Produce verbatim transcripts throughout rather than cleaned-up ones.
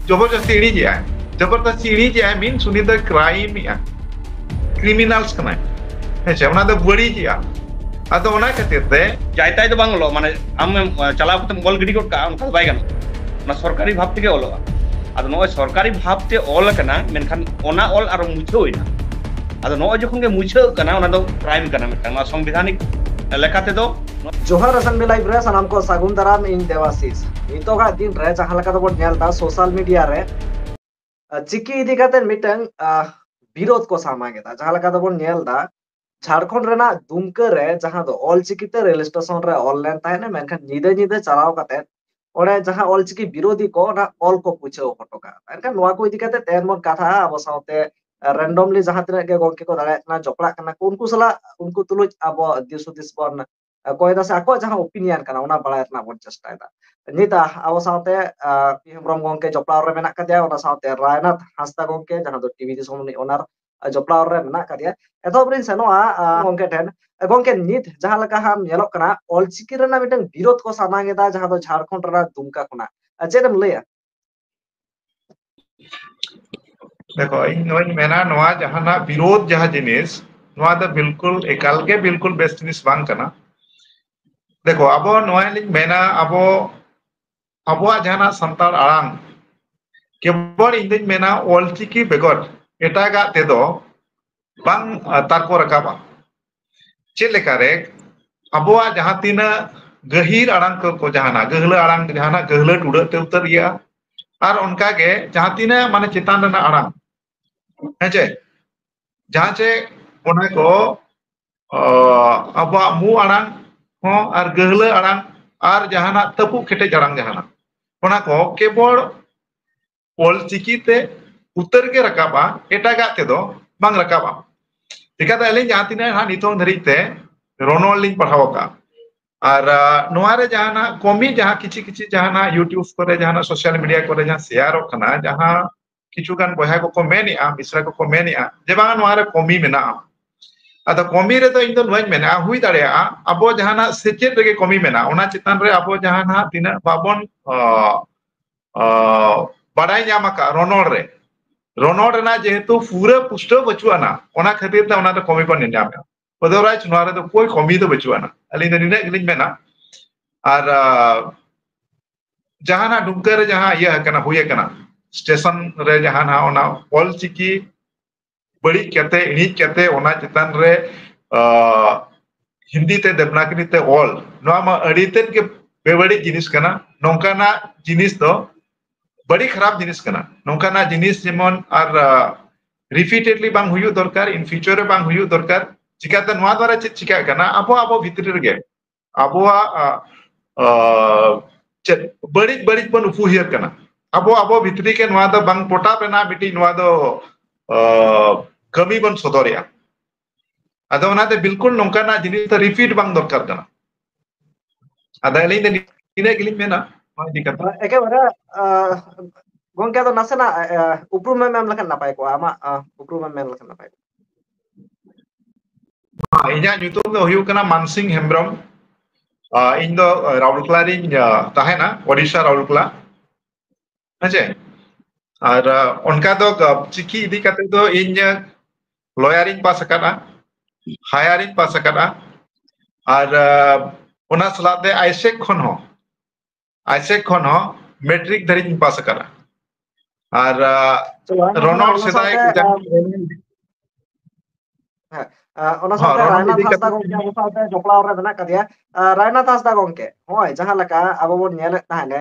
ᱡᱚᱵᱚᱨᱫᱚᱥᱛᱤ ᱤᱲᱤᱡᱮᱜᱼᱟᱭ᱾ ᱡᱚᱵᱚᱨᱫᱚᱥᱛᱤ ᱤᱲᱤᱡᱮᱜᱼᱟᱭ means ᱩᱱᱤ ᱫᱚᱭ crime ᱮᱜᱼᱟ, criminals ᱠᱟᱱᱟᱭ᱾ ᱦᱮᱸ ᱥᱮ, ᱚᱱᱟ ᱫᱚ ᱵᱟᱹᱲᱤᱡᱮᱜᱼᱟ᱾ ᱟᱫᱚ ᱚᱱᱟ ᱠᱷᱟᱹᱛᱤᱨ ᱛᱮ ᱡᱟᱭᱛᱟᱭ ᱫᱚ ᱵᱟᱝ ᱚᱞᱚᱜᱼᱟ, ᱢᱟᱱᱮ ᱟᱢ ᱮᱢ, ᱪᱟᱞᱟᱣ ᱠᱟᱛᱮᱢ ᱚᱞ ᱜᱤᱰᱤ ᱜᱚᱫ ᱠᱟᱜᱼᱟ, ᱚᱱᱠᱟ ᱫᱚ ᱵᱟᱭ ᱜᱟᱱᱚᱜᱼᱟ᱾ ᱚᱱᱟ ᱥᱚᱨᱠᱟᱨᱤ ᱵᱷᱟᱵᱽ ᱛᱮᱜᱮ ᱚᱞᱚᱜᱼᱟ᱾ ᱟᱫᱚ ᱱᱚᱜᱼᱚᱭ ᱥᱚᱨᱠᱟᱨᱤ ᱵᱷᱟᱵᱽ ᱛᱮ ᱚᱞ ᱟᱠᱟᱱᱟ, ᱢᱮᱱᱠᱷᱟᱱ ᱚᱱᱟ ᱚᱞ ᱟᱨᱚ ᱢᱩᱪᱷᱟᱹᱣ ᱮᱱᱟ᱾ ᱟᱫᱚ ᱱᱚᱜᱼᱚᱭ ᱡᱚᱠᱷᱚᱱ ᱜᱮ ᱢᱩᱪᱷᱟᱹᱣ ᱠᱟᱱᱟ, ᱚᱱᱟ ᱫᱚ crime ᱠᱟᱱᱟ ᱢᱤᱫᱴᱟᱝ, ᱱᱚᱣᱟ ᱥᱚᱝᱵᱤᱫᱷᱟᱱᱤᱠ ᱞᱮᱠᱟ ᱛᱮᱫᱚ᱾ ᱡᱚᱦᱟᱨ ᱟᱥᱟᱱᱵᱤ live ᱨᱮ ᱥᱟᱱᱟᱢ ᱠᱚ ᱥᱟᱹᱜᱩᱱ ᱫᱟᱨᱟᱢ, ᱤᱧ ᱫᱮᱵᱟᱥᱤᱥ᱾ ᱱᱤᱛᱚᱜᱟᱜ ᱫᱤᱱ ᱨᱮ ᱡᱟᱦᱟᱸ ᱞᱮᱠᱟ ᱫᱚᱵᱚᱱ ᱧᱮᱞ ᱮᱫᱟ social media ᱨᱮ, ᱟᱨ ᱪᱤᱠᱤ ᱤᱫᱤ ᱠᱟᱛᱮ ᱢᱤᱫᱴᱟᱝ, ᱟᱦ, ᱵᱤᱨᱳᱫᱷ ᱠᱚ ᱥᱟᱢᱟᱝ ᱮᱫᱟ᱾ ᱡᱟᱦᱟᱸ ᱞᱮᱠᱟ ᱫᱚᱵᱚᱱ ᱧᱮᱞ ᱮᱫᱟ, ᱡᱷᱟᱲᱠᱷᱚᱸᱰ ᱨᱮᱱᱟᱜ ᱫᱩᱢᱠᱟᱹ ᱨᱮ ᱡᱟᱦᱟᱸ ᱫᱚ ᱚᱞᱪᱤᱠᱤ ᱛᱮ ᱨᱮᱞ ᱥᱴᱮᱥᱚᱱ ᱨᱮ ᱚᱞ ᱞᱮᱱ ᱛᱟᱦᱮᱸᱱᱟ, ᱢᱮᱱᱠᱷᱟᱱ ᱧᱤᱫᱟᱹ ᱧᱤᱫᱟᱹ ᱪᱟᱞᱟᱣ ᱠᱟᱛᱮ ᱚᱸᱰᱮ ᱡᱟᱦᱟᱸ ᱚᱞᱪᱤᱠᱤ ᱵᱤᱨᱳᱫᱷᱤ ᱠᱚ ᱚᱱᱟ ᱚᱞ ᱠᱚ ᱯᱩᱪᱷᱟᱹᱣ ᱦᱚᱴᱚ ᱠᱟᱜᱼᱟ᱾ ᱮᱱᱠᱷᱟᱱ ᱱᱚᱣᱟ ᱠᱚ ᱤᱫᱤ ᱠᱟᱛᱮ ᱛᱮᱦᱮᱧ ᱵᱚᱱ ᱠᱟᱛᱷᱟᱜᱼᱟ ᱟᱵᱚ ᱥᱟᱶᱛᱮ, randomly ᱡᱟᱦᱟᱸ ᱛᱤᱱᱟᱹᱜ ᱜᱮ ᱜᱚᱢᱠᱮ ᱠᱚ ᱫᱟᱲᱮᱭᱟᱜ ᱠᱟᱱᱟ, ᱡᱚᱯᱲᱟᱜ ᱠᱟᱱᱟ ᱠᱚ, ᱩᱱᱠᱩ ᱥᱟᱞᱟᱜ, ᱩᱱᱠᱩ ᱛᱩᱞᱩᱡ ᱟᱵᱚ ᱫᱤᱥ ᱦᱩᱫᱤᱥ ᱵᱚᱱ ᱠᱚᱭ ᱫᱟ ᱥᱮ ᱟᱠᱚᱣᱟᱜ ᱡᱟᱦᱟᱸ opinion ᱠᱟᱱᱟ, ᱚᱱᱟ ᱵᱟᱲᱟᱭ ᱨᱮᱱᱟᱜ ᱵᱚᱱ ᱪᱮᱥᱴᱟᱭᱮᱫᱟ᱾ ᱱᱤᱛ ᱟ-, ᱟᱵᱚ ᱥᱟᱶᱛᱮ, ᱟ, ᱯᱤ ᱦᱮᱢᱵᱨᱚᱢ ᱜᱚᱢᱠᱮ ᱡᱚᱯᱲᱟᱣ ᱨᱮ ᱢᱮᱱᱟᱜ ᱠᱟᱫᱮᱭᱟ, ᱚᱱᱟ ᱥᱟᱶᱛᱮ ᱨᱟᱭᱱᱟᱛᱷ ᱦᱟᱸᱥᱫᱟ ᱜᱚᱢᱠᱮ, ᱡᱟᱦᱟᱸ ᱫᱚ ᱴᱤᱵᱷᱤ ᱫᱤᱥᱚᱢ ᱨᱤᱱᱤᱡ owner, ᱟ, ᱡᱚᱯᱲᱟᱣ ᱨᱮ ᱢᱮᱱᱟᱜ ᱠᱟᱫᱮᱭᱟ᱾ ᱮᱛᱚᱦᱚᱵ ᱨᱤᱧ ᱥᱮᱱᱚᱜᱼᱟ, ᱟ, ᱜᱚᱢᱠᱮ ᱴᱷᱮᱱ᱾ ᱜᱚᱢᱠᱮ, ᱱᱤᱛ ᱡᱟᱦᱟᱸ ᱞᱮᱠᱟ ᱦᱟᱸᱜ ᱧᱮᱞᱚᱜ ᱠᱟᱱᱟ, ᱚᱞᱪᱤᱠᱤ ᱨᱮᱱᱟᱜ ᱢᱤᱫᱴᱟᱝ ᱵᱤᱨᱳᱫᱷ ᱠᱚ ᱥᱟᱢᱟᱝ ᱮᱫᱟ, ᱡᱟᱦᱟᱸ ᱫᱚ ᱡᱷᱟᱲᱠᱷᱚᱸᱰ ᱨᱮᱱᱟᱜ ᱫᱩᱢᱠᱟ ᱠᱷᱚᱱᱟᱜ᱾ ᱟ, ᱪᱮᱫ ᱮᱢ ᱞᱟᱹᱭᱟ? ᱫᱮᱠᱷᱚ, ᱤᱧ ᱱᱚᱣᱟᱧ ᱢᱮᱱᱟ, ᱱᱚᱣᱟ ᱡᱟᱦᱟᱱᱟᱜ ᱵᱤᱨᱳᱫᱷ ᱡᱟᱦᱟᱸ ᱡᱤᱱᱤᱥ, ᱱᱚᱣᱟ ᱫᱚ ᱵᱤᱞᱠᱩᱞ, ᱮᱠᱟᱞ ᱜᱮ ᱵᱤᱞᱠᱩᱞ ᱵᱮᱥ ᱡᱤᱱᱤᱥ ᱵᱟᱝ ᱠᱟᱱᱟ᱾ ᱫᱮᱠᱷᱚ, ᱟᱵᱚ ᱱᱚᱣᱟ ᱞᱤᱧ ᱢᱮᱱᱟ, ᱟᱵᱚ, ᱟᱵᱚᱣᱟᱜ ᱡᱟᱦᱟᱱᱟᱜ ᱥᱟᱱᱛᱟᱲ ᱟᱲᱟᱝ ᱠᱮᱵᱚᱞ, ᱤᱧ ᱫᱩᱧ ᱢᱮᱱᱟ, ᱚᱞᱪᱤᱠᱤ ᱵᱮᱜᱚᱨ ᱮᱴᱟᱜᱟᱜ ᱛᱮᱫᱚ ᱵᱟᱝ, ᱟ, ᱛᱟᱨᱠᱚ ᱨᱟᱠᱟᱵᱼᱟ᱾ ᱪᱮᱫ ᱞᱮᱠᱟᱨᱮ ᱟᱵᱚᱣᱟᱜ ᱡᱟᱦᱟᱸ ᱛᱤᱱᱟᱹᱜ ᱜᱟᱹᱦᱤᱨ ᱟᱲᱟᱝ ᱠᱚ, ᱠᱚ ᱡᱟᱦᱟᱱᱟᱜ ᱜᱟᱹᱦᱞᱟᱹ ᱟᱲᱟᱝ, ᱡᱟᱦᱟᱱᱟᱜ ᱜᱟᱹᱦᱞᱟᱹ ᱴᱩᱰᱟᱹᱜ ᱛᱮ ᱩᱛᱟᱹᱨ ᱜᱮᱭᱟ, ᱟᱨ ᱚᱱᱠᱟᱜᱮ ᱡᱟᱦᱟᱸ ᱛᱤᱱᱟᱹᱜ ᱢᱟᱱᱮ ᱪᱮᱛᱟᱱ ᱨᱮᱱᱟᱜ ᱟᱲᱟᱝ, ᱦᱮᱸ ᱪᱮ, ᱡᱟᱦᱟᱸ ᱪᱮ ᱚᱱᱟ ᱠᱚ, ᱚ, ᱟᱵᱚᱣᱟᱜ ᱢᱩ ᱟᱲᱟᱝ ᱦᱚᱸ ᱟᱨ ᱜᱟᱹᱦᱞᱟᱹ ᱟᱲᱟᱝ ᱟᱨ ᱡᱟᱦᱟᱱᱟᱜ ᱛᱟᱹᱯᱩᱜ ᱠᱮᱴᱮᱡ ᱟᱲᱟᱝ ᱡᱟᱦᱟᱱᱟᱜ, ᱚᱱᱟ ᱠᱚ ᱠᱮᱵᱚᱞ ᱚᱞ ᱪᱤᱠᱤ ᱛᱮ ᱩᱛᱟᱹᱨ ᱜᱮ ᱨᱟᱠᱟᱵᱼᱟ, ᱮᱴᱟᱜᱟᱜ ᱛᱮᱫᱚ ᱵᱟᱝ ᱨᱟᱠᱟᱵᱼᱟ᱾ ᱪᱤᱠᱟᱹᱛᱮ ᱟᱹᱞᱤᱧ ᱡᱟᱦᱟᱸ ᱛᱤᱱᱟᱹᱜ ᱦᱟᱸᱜ ᱱᱤᱛᱚᱝ ᱫᱷᱟᱹᱨᱤᱡ ᱛᱮ ᱨᱚᱱᱚᱲ ᱞᱤᱧ ᱯᱟᱲᱦᱟᱣ ᱟᱠᱟᱫᱼᱟ, ᱟᱨ, ᱟ, ᱱᱚᱣᱟ ᱨᱮ ᱡᱟᱦᱟᱱᱟᱜ ᱠᱚᱢᱤ, ᱡᱟᱦᱟᱸ ᱠᱤᱪᱷᱤ ᱠᱤᱪᱷᱤ ᱡᱟᱦᱟᱱᱟᱜ YouTube ᱠᱚᱨᱮ, ᱡᱟᱦᱟᱱᱟᱜ social media ᱠᱚᱨᱮ ᱡᱟᱦᱟᱸ ᱥᱮᱭᱟᱨᱚᱜ ᱠᱟᱱᱟ, ᱡᱟᱦᱟᱸ ᱠᱤᱪᱷᱩ ᱜᱟᱱ ᱵᱚᱭᱦᱟ ᱠᱚᱠᱚ ᱢᱮᱱᱮᱜᱼᱟ, ᱢᱤᱥᱨᱟ ᱠᱚᱠᱚ ᱢᱮᱱᱮᱜᱼᱟ ᱡᱮ ᱵᱟᱝ, ᱱᱚᱣᱟ ᱨᱮ ᱠᱚᱢᱤ ᱢᱮᱱᱟᱜᱼᱟ᱾ ᱟᱫᱚ ᱠᱚᱢᱤ ᱨᱮᱫᱚ ᱤᱧ ᱫᱚ ᱱᱚᱣᱟᱧ ᱢᱮᱱᱟ, ᱦᱩᱭ ᱫᱟᱲᱮᱭᱟᱜᱼᱟ ᱟᱵᱚ ᱡᱟᱦᱟᱱᱟᱜ ᱥᱮᱪᱮᱫ ᱨᱮᱜᱮ ᱠᱚᱢᱤ ᱢᱮᱱᱟᱜᱼᱟ, ᱚᱱᱟ ᱪᱮᱛᱟᱱ ᱨᱮ ᱟᱵᱚ ᱡᱟᱦᱟᱱᱟᱜ ᱛᱤᱱᱟᱹᱜ ᱵᱟᱵᱚᱱ, ᱚ, ᱚ, ᱵᱟᱰᱟᱭ ᱧᱟᱢ ᱟᱠᱟᱫ ᱨᱚᱱᱚᱲ ᱨᱮ, ᱨᱚᱱᱚᱲ ᱨᱮᱱᱟᱜ ᱡᱮᱦᱮᱛᱩ ᱯᱩᱨᱟᱹ ᱯᱩᱥᱴᱟᱹᱣ ᱵᱟᱹᱪᱩᱜ ᱟᱱᱟ, ᱚᱱᱟ ᱠᱷᱟᱹᱛᱤᱨ ᱛᱮ ᱚᱱᱟ ᱫᱚ ᱠᱚᱢᱤ ᱵᱚᱱ ᱧᱮᱞ ᱧᱟᱢᱮᱫᱼᱟ᱾ Otherwise ᱱᱚᱣᱟ ᱨᱮᱫᱚ ᱠᱳᱭ ᱠᱚᱢᱤ ᱫᱚ ᱵᱟᱹᱪᱩᱜ ᱟᱱᱟ᱾ ᱟᱹᱞᱤᱧ ᱫᱚ ᱱᱤᱱᱟᱹᱜ ᱜᱮᱞᱤᱧ ᱢᱮᱱᱟ᱾ ᱟᱨ ᱟᱸ, ᱡᱟᱦᱟᱱᱟᱜ ᱰᱩᱢᱠᱟᱹ ᱨᱮ ᱡᱟᱦᱟᱸ ᱤᱭᱟᱹ ᱟᱠᱟᱱᱟ, ᱦᱩᱭ ᱟᱠᱟᱱᱟ, ᱥᱴᱮᱥᱚᱱ ᱨᱮ ᱡᱟᱦᱟᱱᱟᱜ ᱚᱱᱟ ᱚᱞ ᱪᱤᱠᱤ ᱵᱟᱹᱲᱤᱡ ᱠᱟᱛᱮ, ᱤᱬᱤᱡ ᱠᱟᱛᱮ ᱚᱱᱟ ᱪᱮᱛᱟᱱ ᱨᱮ, ᱟᱸ, ᱦᱤᱱᱫᱤ ᱛᱮ ᱫᱮᱵᱽᱱᱟᱜᱽᱨᱤ ᱛᱮ ᱚᱞ, ᱱᱚᱣᱟ ᱢᱟ ᱟᱹᱰᱤ ᱛᱮᱫ ᱜᱮ ᱵᱮᱵᱟᱹᱲᱤᱡ ᱡᱤᱱᱤᱥ ᱠᱟᱱᱟ᱾ ᱱᱚᱝᱠᱟᱱᱟᱜ ᱡᱤᱱᱤᱥ ᱫᱚ ᱵᱟᱹᱲᱤᱡ ᱠᱷᱟᱨᱟᱯ ᱡᱤᱱᱤᱥ ᱠᱟᱱᱟ᱾ ᱱᱚᱝᱠᱟᱱᱟᱜ ᱡᱤᱱᱤᱥ ᱡᱮᱢᱚᱱ ᱟᱨ, ᱟᱸ, repeatedly ᱵᱟᱝ ᱦᱩᱭᱩᱜ ᱫᱚᱨᱠᱟᱨ, in future ᱨᱮ ᱵᱟᱝ ᱦᱩᱭᱩᱜ ᱫᱚᱨᱠᱟᱨ᱾ ᱪᱤᱠᱟᱹᱛᱮ ᱱᱚᱣᱟ ᱫᱣᱟᱨᱟ ᱪᱮᱫ ᱪᱤᱠᱟᱹᱜ ᱠᱟᱱᱟ? ᱟᱵᱚ, ᱟᱵᱚ ᱵᱷᱤᱛᱨᱤ ᱨᱮᱜᱮ ᱟᱵᱚᱣᱟᱜ, ᱟ, ᱟ, ᱪᱮᱫ ᱵᱟᱹᱲᱤᱡ, ᱵᱟᱹᱲᱤᱡ ᱵᱚᱱ ᱩᱯᱩᱭᱦᱟᱹᱨ ᱠᱟᱱᱟ᱾ ᱟᱵᱚ, ᱟᱵᱚ ᱵᱷᱤᱛᱨᱤ ᱜᱮ ᱱᱚᱣᱟ ᱫᱚ ᱵᱟᱝ ᱯᱚᱴᱟᱣ ᱨᱮᱱᱟᱜ ᱢᱤᱫᱴᱤᱡ ᱱᱚᱣᱟ ᱫᱚ, ᱟ, ᱠᱟᱹᱢᱤ ᱵᱚᱱ ᱥᱚᱫᱚᱨᱮᱜᱼᱟ᱾ ᱟᱫᱚ ᱚᱱᱟᱛᱮ ᱵᱤᱞᱠᱩᱞ ᱱᱚᱝᱠᱟᱱᱟᱜ ᱡᱤᱱᱤᱥ ᱫᱚ repeat ᱵᱟᱝ ᱫᱚᱨᱠᱟᱨ ᱠᱟᱱᱟ᱾ ᱟᱫᱚ ᱟᱹᱞᱤᱧ ᱫᱚ ᱱᱤᱱᱟᱹᱜ ᱜᱮᱞᱤᱧ ᱢᱮᱱᱟ ᱱᱚᱣᱟ ᱤᱫᱤ ᱠᱟᱛᱮ᱾ ᱮᱠᱮᱵᱟᱨᱮ, ᱟ, ᱜᱚᱝᱠᱮ, ᱟᱫᱚ ᱱᱟᱥᱮᱱᱟᱜ, ᱟ, ᱩᱯᱨᱩᱢ ᱮᱢ ᱮᱢ ᱞᱮᱠᱷᱟᱱ ᱱᱟᱯᱟᱭ ᱠᱚᱜᱼᱟ, ᱟᱢᱟᱜ, ᱟ, ᱩᱯᱨᱩᱢ ᱮᱢ ᱢᱮᱱ ᱞᱮᱠᱷᱟᱱ ᱱᱟᱯᱟᱭ ᱠᱚᱜᱼᱟ᱾ ᱤᱧᱟᱹᱜ ᱧᱩᱛᱩᱢ ᱫᱚ ᱦᱩᱭᱩᱜ ᱠᱟᱱᱟ ᱢᱟᱱᱥᱤᱝ ᱦᱮᱢᱵᱨᱚᱢ᱾ ᱟ, ᱤᱧ ᱫᱚ, ᱟ, ᱨᱟᱩᱨᱠᱮᱞᱟ ᱨᱤᱧ, ᱟ, ᱛᱟᱦᱮᱱᱟ, ᱳᱰᱤᱥᱟ, ᱨᱟᱩᱨᱠᱮᱞᱟ᱾ ᱦᱮᱸᱪᱮ? ᱟᱨ, ᱟ, ᱚᱱᱠᱟ ᱫᱚ, ᱟ, ᱪᱤᱠᱤ ᱤᱫᱤ ᱠᱟᱛᱮ ᱫᱚ ᱤᱧ, ᱟ, lawyer ᱤᱧ ᱯᱟᱥ ᱟᱠᱟᱫᱼᱟ, higher ᱤᱧ ᱯᱟᱥ ᱟᱠᱟᱫᱼᱟ, ᱟᱨ, ᱟ, ᱚᱱᱟ ᱥᱟᱞᱟᱜ ᱛᱮ ᱟᱭᱥᱮᱠ ᱠᱷᱚᱱ ᱦᱚᱸ, ᱟᱭᱥᱮᱠ ᱠᱷᱚᱱ ᱦᱚᱸ ᱢᱮᱴᱨᱤᱠ ᱫᱷᱟᱹᱨᱤᱡ ᱤᱧ ᱯᱟᱥ ᱟᱠᱟᱫᱼᱟ᱾ ᱟᱨ, ᱟ, ᱪᱚᱞᱚ, ᱟᱭᱢᱟ ᱨᱚᱱᱚᱲ ᱥᱟᱨᱦᱟᱣ᱾ ᱚᱱᱟ ᱥᱮᱫᱟᱭ ᱥᱟᱶᱛᱮ, ᱡᱟᱦᱟᱸ ᱟ, ᱦᱮᱸ, ᱟ, ᱚᱱᱟ ᱦᱚᱸ, ᱥᱟᱶᱛᱮ ᱨᱚᱱᱚᱲ ᱨᱟᱭᱱᱟᱛᱷ ᱤᱫᱤ ᱦᱟᱸᱥᱫᱟ ᱠᱟᱛᱮ ᱜᱚᱝᱠᱮ ᱟᱵᱚ ᱥᱟᱶᱛᱮ ᱡᱚᱯᱲᱟᱣ ᱨᱮ ᱢᱮᱱᱟᱜ ᱠᱟᱫᱮᱭᱟ᱾ ᱟ, ᱨᱟᱭᱱᱟᱛᱷ ᱦᱟᱸᱥᱫᱟ ᱜᱚᱝᱠᱮ, ᱦᱚᱸᱜᱼᱚᱭ ᱡᱟᱦᱟᱸ ᱞᱮᱠᱟ ᱟᱵᱚ ᱵᱚᱱ ᱧᱮᱞᱮᱫ ᱛᱟᱦᱮᱸᱱᱮ,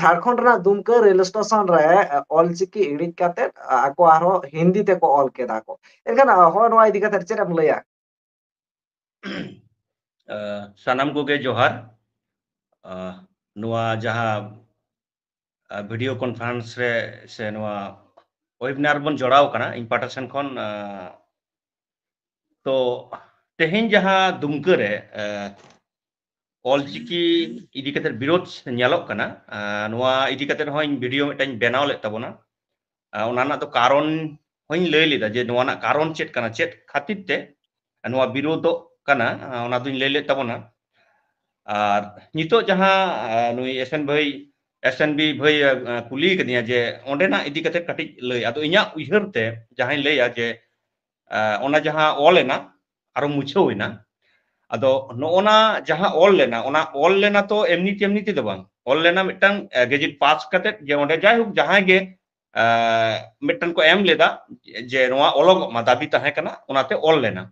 ᱡᱷᱟᱲᱠᱷᱚᱸᱰ ᱨᱮᱱᱟᱜ ᱫᱩᱢᱠᱟᱹ ᱨᱮᱞ ᱥᱴᱮᱥᱚᱱ ᱨᱮ, ᱟ, ᱚᱞᱪᱤᱠᱤ ᱤᱬᱤᱡ ᱠᱟᱛᱮ, ᱟ, ᱟᱠᱚ ᱟᱨᱦᱚᱸ ᱦᱤᱱᱫᱤ ᱛᱮᱠᱚ ᱚᱞ ᱠᱮᱫᱟ ᱠᱚ᱾ ᱮᱱᱠᱷᱟᱱ, ᱟ, ᱦᱚᱸᱜᱼᱚᱭ ᱱᱚᱣᱟ ᱤᱫᱤ ᱠᱟᱛᱮ ᱪᱮᱫ ᱮᱢ ᱞᱟᱹᱭᱟ? ᱟ, ᱥᱟᱱᱟᱢ ᱠᱚᱜᱮ ᱡᱚᱦᱟᱨ᱾ ᱟ, ᱱᱚᱣᱟ ᱡᱟᱦᱟᱸ, ᱟ, video conference ᱨᱮ ᱥᱮ ᱱᱚᱣᱟ webinar ᱵᱚᱱ ᱡᱚᱲᱟᱣ ᱠᱟᱱᱟ, ᱤᱧ ᱯᱟᱦᱴᱟ ᱥᱮᱱ ᱠᱷᱚᱱ, ᱟ, ᱛᱚ ᱛᱮᱦᱮᱧ ᱡᱟᱦᱟᱸ ᱫᱩᱢᱠᱟᱹ ᱨᱮ, ᱟ, ᱚᱞᱪᱤᱠᱤ ᱤᱫᱤ ᱠᱟᱛᱮ ᱵᱤᱨᱳᱫᱷ ᱧᱮᱞᱚᱜ ᱠᱟᱱᱟ, ᱟ, ᱱᱚᱣᱟ ᱤᱫᱤ ᱠᱟᱛᱮ ᱦᱚᱸ ᱤᱧ video ᱢᱤᱫᱴᱟᱝ ᱵᱮᱱᱟᱣ ᱞᱮᱫ ᱛᱟᱵᱚᱱᱟ᱾ ᱟ, ᱚᱱᱟ ᱨᱮᱱᱟᱜ ᱫᱚ ᱠᱟᱨᱚᱱ ᱦᱚᱸᱧ ᱞᱟᱹᱭ ᱞᱮᱫᱟ ᱡᱮ ᱱᱚᱣᱟ ᱨᱮᱱᱟᱜ ᱠᱟᱨᱚᱱ ᱪᱮᱫ ᱠᱟᱱᱟ, ᱪᱮᱫ ᱠᱷᱟᱹᱛᱤᱨ ᱛᱮ ᱱᱚᱣᱟ ᱵᱤᱨᱳᱫᱷᱚᱜ ᱠᱟᱱᱟ, ᱟ, ᱚᱱᱟ ᱫᱚᱧ ᱞᱟᱹᱭ ᱞᱮᱫ ᱛᱟᱵᱚᱱᱟ᱾ ᱟᱨ ᱱᱤᱛᱚᱜ ᱡᱟᱦᱟᱸ, ᱟ, ᱱᱩᱭ ᱮᱥ ᱮᱱ ᱵᱷᱟᱹᱭ ᱮᱥ ᱮᱱ ᱵᱤ ᱵᱷᱟᱹᱭ ᱠᱩᱞᱤ ᱠᱟᱫᱤᱧᱟ ᱡᱮ ᱚᱸᱰᱮᱱᱟᱜ ᱤᱫᱤ ᱠᱟᱛᱮ ᱠᱟᱹᱴᱤᱡ ᱞᱟᱹᱭ᱾ ᱟᱫᱚ ᱤᱧᱟᱹᱜ ᱩᱭᱦᱟᱹᱨ ᱛᱮ ᱡᱟᱦᱟᱸᱧ ᱞᱟᱹᱭᱟ ᱡᱮ ᱚᱱᱟ ᱡᱟᱦᱟᱸ ᱚᱞ ᱮᱱᱟ ᱟᱨᱚ ᱢᱩᱪᱷᱟᱹᱣ ᱮᱱᱟ, ᱟᱫᱚ ᱱᱚᱜᱼᱚᱱᱟ ᱡᱟᱦᱟᱸ ᱚᱞ ᱞᱮᱱᱟ, ᱚᱱᱟ ᱚᱞ ᱞᱮᱱᱟ ᱛᱚ ᱮᱢᱱᱤ ᱛᱮᱢᱱᱤ ᱛᱮᱫᱚ ᱵᱟᱝ, ᱚᱞ ᱞᱮᱱᱟ ᱢᱤᱫᱴᱟᱝ ᱜᱮᱡᱮᱴ ᱯᱟᱥ ᱠᱟᱛᱮ ᱡᱮ ᱚᱸᱰᱮ ᱡᱟᱭᱦᱳᱠ ᱡᱟᱦᱟᱸᱭ ᱜᱮ ᱢᱤᱫᱴᱟᱝ ᱠᱚ ᱮᱢ ᱞᱮᱫᱟ ᱡᱮ ᱱᱚᱣᱟ ᱚᱞᱚᱜᱚᱜ ᱢᱟ, ᱫᱟᱹᱵᱤ ᱛᱟᱦᱮᱸ ᱠᱟᱱᱟ, ᱚᱱᱟᱛᱮ ᱚᱞ ᱞᱮᱱᱟ᱾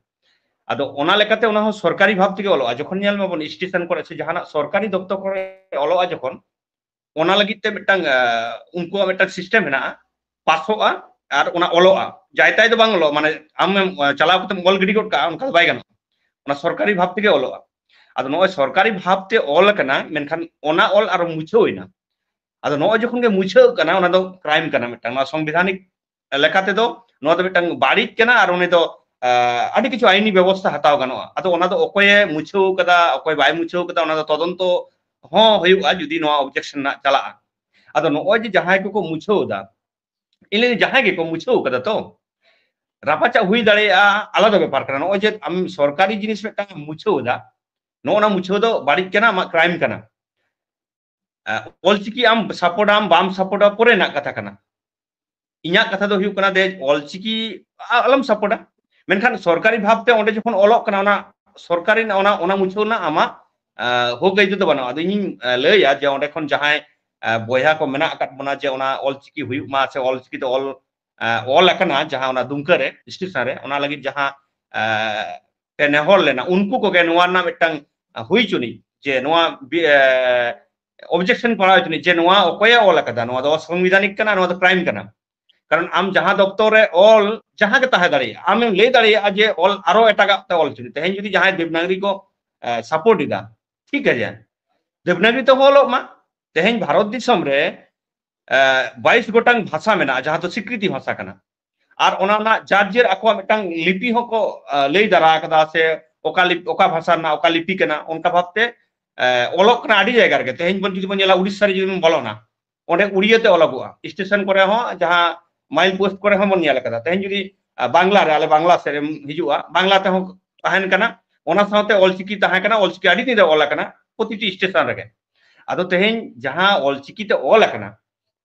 ᱟᱫᱚ ᱚᱱᱟ ᱞᱮᱠᱟᱛᱮ ᱚᱱᱟ ᱦᱚᱸ ᱥᱚᱨᱠᱟᱨᱤ ᱵᱷᱟᱵᱽ ᱛᱮᱜᱮ ᱚᱞᱚᱜᱼᱟ᱾ ᱡᱚᱠᱷᱚᱱ ᱧᱮᱞ ᱢᱟᱵᱚᱱ ᱥᱴᱮᱥᱚᱱ ᱠᱚᱨᱮ ᱥᱮ ᱡᱟᱦᱟᱱᱟᱜ ᱥᱚᱨᱠᱟᱨᱤ ᱫᱚᱯᱛᱚᱨ ᱠᱚᱨᱮ ᱚᱞᱚᱜᱼᱟ ᱡᱚᱠᱷᱚᱱ, ᱚᱱᱟ ᱞᱟᱹᱜᱤᱫ ᱛᱮ ᱢᱤᱫᱴᱟᱝ ᱩᱱᱠᱩᱣᱟᱜ ᱢᱤᱫᱴᱟᱝ ᱥᱤᱥᱴᱮᱢ ᱦᱮᱱᱟᱜᱼᱟ, ᱯᱟᱥᱚᱜᱼᱟ ᱟᱨ ᱚᱱᱟ ᱚᱞᱚᱜᱼᱟ᱾ ᱡᱟᱭᱛᱟᱭ ᱫᱚ ᱵᱟᱝ ᱚᱞᱚᱜᱼᱟ, ᱢᱟᱱᱮ ᱟᱢ ᱪᱟᱞᱟᱣ ᱠᱟᱛᱮᱢ ᱚᱞ ᱜᱤᱰᱤ ᱜᱚᱫ ᱠᱟᱜᱼᱟ, ᱚᱱᱠᱟ ᱫᱚ ᱵᱟᱭ ᱜᱟᱱᱚᱜᱼᱟ᱾ ᱚᱱᱟ ᱥᱚᱨᱠᱟᱨᱤ ᱵᱷᱟᱵᱽ ᱛᱮᱜᱮ ᱚᱞᱚᱜᱼᱟ᱾ ᱟᱫᱚ ᱱᱚᱜᱼᱚᱭ ᱥᱚᱨᱠᱟᱨᱤ ᱵᱷᱟᱵᱽ ᱛᱮ ᱚᱞ ᱟᱠᱟᱱᱟ, ᱢᱮᱱᱠᱷᱟᱱ ᱚᱱᱟ ᱚᱞ ᱟᱨᱚ ᱢᱩᱪᱷᱟᱹᱣ ᱮᱱᱟ᱾ ᱟᱫᱚ ᱱᱚᱜᱼᱚᱭ ᱡᱚᱠᱷᱚᱱ ᱜᱮ ᱢᱩᱪᱷᱟᱹᱣ ᱠᱟᱱᱟ, ᱚᱱᱟ ᱫᱚ ᱠᱨᱟᱭᱤᱢ ᱠᱟᱱᱟ ᱢᱤᱫᱴᱟᱝ᱾ ᱱᱚᱣᱟ ᱥᱚᱝᱵᱤᱫᱷᱟᱱᱤᱠ ᱞᱮᱠᱟ ᱛᱮᱫᱚ ᱱᱚᱣᱟ ᱫᱚ ᱢᱤᱫᱴᱟᱝ ᱵᱟᱹᱲᱤᱡ ᱠᱟᱱᱟ ᱟᱨ ᱩᱱᱤ ᱫᱚ ᱟᱹᱰᱤ ᱠᱤᱪᱷᱩ ᱟᱭᱤᱱᱤ ᱵᱮᱵᱚᱥᱛᱷᱟ ᱦᱟᱛᱟᱣ ᱜᱟᱱᱚᱜᱼᱟ᱾ ᱟᱫᱚ ᱚᱱᱟ ᱫᱚ ᱚᱠᱚᱭᱮ ᱢᱩᱪᱷᱟᱹᱣ ᱠᱟᱫᱟ, ᱚᱠᱚᱭ ᱵᱟᱭ ᱢᱩᱪᱷᱟᱹᱣ ᱠᱟᱫᱟ, ᱚᱱᱟ ᱫᱚ ᱛᱚᱫᱚᱱᱛᱚ ᱦᱚᱸ ᱦᱩᱭᱩᱜᱼᱟ ᱡᱩᱫᱤ ᱱᱚᱣᱟ ᱚᱵᱡᱮᱠᱥᱚᱱ ᱨᱮᱱᱟᱜ ᱪᱟᱞᱟᱜᱼᱟ᱾ ᱟᱫᱚ ᱱᱚᱜᱼᱚᱭ ᱡᱮ ᱡᱟᱦᱟᱸᱭ ᱠᱚᱠᱚ ᱢᱩᱪᱷᱟᱹᱣ ᱮᱫᱟ, ᱤᱧ ᱞᱟᱹᱭ ᱡᱟᱦᱟᱸᱭ ᱜᱮᱠᱚ ᱢᱩᱪᱷᱟᱹᱣ ᱠᱟᱫᱟ ᱛᱚ, ᱨᱟᱯᱟᱪᱟᱜ ᱦᱩᱭ ᱫᱟᱲᱮᱭᱟᱜᱼᱟ, ᱟᱞᱟᱫᱟ ᱵᱮᱯᱟᱨ ᱠᱟᱱᱟ᱾ ᱱᱚᱜᱼᱚᱭ ᱡᱮ ᱟᱢ ᱥᱚᱨᱠᱟᱨᱤ ᱡᱤᱱᱤᱥ ᱢᱤᱫᱴᱟᱝ ᱮᱢ ᱢᱩᱪᱷᱟᱹᱣ ᱮᱫᱟ, ᱱᱚᱜᱼᱚ ᱱᱟ ᱢᱩᱪᱷᱟᱹᱣ ᱫᱚ ᱵᱟᱹᱲᱤᱡ ᱠᱟᱱᱟ, ᱟᱢᱟᱜ ᱠᱨᱟᱭᱤᱢ ᱠᱟᱱᱟ᱾ ᱚᱞᱪᱤᱠᱤ ᱟᱢ ᱥᱟᱯᱳᱨᱴ ᱟᱢ ᱵᱟᱢ ᱥᱟᱯᱳᱨᱴᱟ ᱯᱚᱨᱮ ᱨᱮᱱᱟᱜ ᱠᱟᱛᱷᱟ ᱠᱟᱱᱟ᱾ ᱤᱧᱟᱹᱜ ᱠᱟᱛᱷᱟ ᱫᱚ ᱦᱩᱭᱩᱜ ᱠᱟᱱᱟ ᱡᱮ ᱚᱞᱪᱤᱠᱤ ᱟᱞᱚᱢ ᱥᱟᱯᱳᱨᱴᱟ, ᱢᱮᱱᱠᱷᱟᱱ ᱥᱚᱨᱠᱟᱨᱤ ᱵᱷᱟᱵᱽᱛᱮ ᱚᱸᱰᱮ ᱡᱚᱠᱷᱚᱱ ᱚᱞᱚᱜ ᱠᱟᱱᱟ, ᱚᱱᱟ ᱥᱚᱨᱠᱟᱨᱤ ᱚᱱᱟ ᱚᱱᱟ ᱢᱩᱪᱷᱟᱹᱣ ᱨᱮᱱᱟᱜ ᱟᱢᱟᱜ ᱦᱚᱠ ᱟᱹᱭᱫᱟᱹᱨ ᱫᱚ ᱵᱟᱹᱱᱩᱜᱼᱟ᱾ ᱟᱫᱚ ᱤᱧᱤᱧ ᱞᱟᱹᱭᱟ ᱡᱮ ᱚᱸᱰᱮ ᱠᱷᱚᱱ ᱡᱟᱦᱟᱸᱭ ᱵᱚᱭᱦᱟ ᱠᱚ ᱢᱮᱱᱟᱜ ᱟᱠᱟᱫ ᱵᱚᱱᱟ ᱡᱮ ᱚᱱᱟ ᱚᱞᱪᱤᱠᱤ ᱦᱩᱭᱩᱜ ᱢᱟ ᱥᱮ ᱚᱞᱪᱤᱠᱤ ᱛᱮ ᱚᱞ ᱚᱞ ᱟᱠᱟᱱᱟ ᱡᱟᱦᱟᱸ ᱚᱱᱟ ᱫᱩᱢᱠᱟᱹ ᱨᱮ ᱥᱴᱮᱥᱚᱱ ᱨᱮ, ᱚᱱᱟ ᱞᱟᱹᱜᱤᱫ ᱡᱟᱦᱟᱸ ᱯᱮ ᱱᱮᱦᱚᱨ ᱞᱮᱱᱟ, ᱩᱱᱠᱩ ᱠᱚᱜᱮ ᱱᱚᱣᱟ ᱨᱮᱱᱟᱜ ᱢᱤᱫᱴᱟᱝ ᱦᱩᱭ ᱪᱩᱱᱤᱡ ᱡᱮ ᱱᱚᱣᱟ ᱚᱵᱡᱮᱠᱥᱚᱱ ᱯᱟᱲᱟᱣ ᱪᱩᱱᱤᱡ ᱡᱮ ᱱᱚᱣᱟ ᱚᱠᱚᱭᱮ ᱚᱞ ᱟᱠᱟᱫᱟ, ᱱᱚᱣᱟ ᱫᱚ ᱚᱥᱚᱝᱵᱤᱫᱷᱟᱱᱤᱠ ᱠᱟᱱᱟ, ᱱᱚᱣᱟ ᱫᱚ ᱠᱨᱟᱭᱤᱢ ᱠᱟᱱᱟ᱾ ᱠᱟᱨᱚᱱ ᱟᱢ ᱡᱟᱦᱟᱸ ᱫᱚᱯᱛᱚᱨ ᱨᱮ ᱚᱞ ᱡᱟᱦᱟᱸ ᱜᱮ ᱛᱟᱦᱮᱸ ᱫᱟᱲᱮᱭᱟᱜᱼᱟ, ᱟᱢᱮᱢ ᱞᱟᱹᱭ ᱫᱟᱲᱮᱭᱟᱜᱼᱟ ᱡᱮ ᱚᱞ ᱟᱨᱚ ᱮᱴᱟᱜᱟᱜ ᱛᱮ ᱚᱞ ᱪᱩᱱᱤᱡ᱾ ᱛᱮᱦᱮᱧ ᱡᱩᱫᱤ ᱡᱟᱦᱟᱸᱭ ᱫᱮᱵᱽᱱᱟᱜᱽᱨᱤ ᱠᱚ ᱥᱟᱯᱳᱨᱴ ᱮᱫᱟ, ᱴᱷᱤᱠ ᱟᱪᱷᱮ, ᱫᱮᱵᱽᱱᱟᱜᱽᱨᱤ ᱛᱮᱦᱚᱸ ᱚᱞᱚᱜ ᱢᱟ᱾ ᱛᱮᱦᱮᱧ ᱵᱷᱟᱨᱚᱛ ᱫᱤᱥᱚᱢ ᱨᱮ ᱵᱟᱭᱤᱥ ᱜᱚᱴᱟᱝ ᱵᱷᱟᱥᱟ ᱢᱮᱱᱟᱜᱼᱟ ᱡᱟᱦᱟᱸ ᱫᱚ ᱥᱤᱠᱨᱤᱛᱤ ᱵᱷᱟᱥᱟ ᱠᱟᱱᱟ, ᱟᱨ ᱚᱱᱟ ᱨᱮᱱᱟᱜ ᱡᱟᱨ ᱡᱮᱨ ᱟᱠᱚᱣᱟᱜ ᱢᱤᱫᱴᱟᱝ ᱞᱤᱯᱤ ᱦᱚᱸᱠᱚ ᱞᱟᱹᱭ ᱫᱟᱨᱟ ᱟᱠᱟᱫᱟ ᱥᱮ ᱚᱠᱟ ᱞᱤᱯ- ᱚᱠᱟ ᱵᱷᱟᱥᱟ ᱨᱮᱱᱟᱜ ᱚᱠᱟ ᱞᱤᱯᱤ ᱠᱟᱱᱟ, ᱚᱱᱠᱟ ᱵᱷᱟᱵᱛᱮ ᱚᱞᱚᱜ ᱠᱟᱱᱟ ᱟᱹᱰᱤ ᱡᱟᱭᱜᱟ ᱨᱮᱜᱮ᱾ ᱛᱮᱦᱮᱧ ᱵᱚᱱ ᱡᱩᱫᱤ ᱵᱚᱱ ᱧᱮᱞᱟ ᱩᱲᱤᱥᱥᱟ ᱨᱮ ᱡᱩᱫᱤ ᱵᱚᱱ ᱵᱚᱞᱚᱱᱟ, ᱚᱸᱰᱮ ᱩᱲᱤᱭᱟᱹ ᱛᱮ ᱚᱞᱚᱜᱚᱜᱼᱟ᱾ ᱥᱴᱮᱥᱚᱱ ᱠᱚᱨᱮ ᱦᱚᱸ ᱡᱟᱦᱟᱸ ᱢᱟᱭᱤᱞ ᱯᱳᱥᱴ ᱠᱚᱨᱮ ᱦᱚᱸ ᱵᱚᱱ ᱧᱮᱞ ᱟᱠᱟᱫᱟ᱾ ᱛᱮᱦᱮᱧ ᱡᱩᱫᱤ ᱵᱟᱝᱞᱟ ᱨᱮ, ᱟᱞᱮ ᱵᱟᱝᱞᱟ ᱥᱮᱫ ᱮᱢ ᱦᱤᱡᱩᱜᱼᱟ, ᱵᱟᱝᱞᱟ ᱛᱮᱦᱚᱸ ᱛᱟᱦᱮᱱ ᱠᱟᱱᱟ, ᱚᱱᱟ ᱥᱟᱶᱛᱮ ᱚᱞᱪᱤᱠᱤ ᱛᱟᱦᱮᱸ ᱠᱟᱱᱟ, ᱚᱞᱪᱤᱠᱤ ᱟᱹᱰᱤ ᱫᱤᱱ ᱨᱮ ᱚᱞ ᱟᱠᱟᱱᱟ ᱯᱨᱚᱛᱤᱴᱤ ᱥᱴᱮᱥᱚᱱ ᱨᱮᱜᱮ᱾ ᱟᱫᱚ ᱛᱮᱦᱮᱧ ᱡᱟᱦᱟᱸ ᱚᱞᱪᱤᱠᱤ ᱛᱮ ᱚᱞ ᱟᱠᱟᱱᱟ,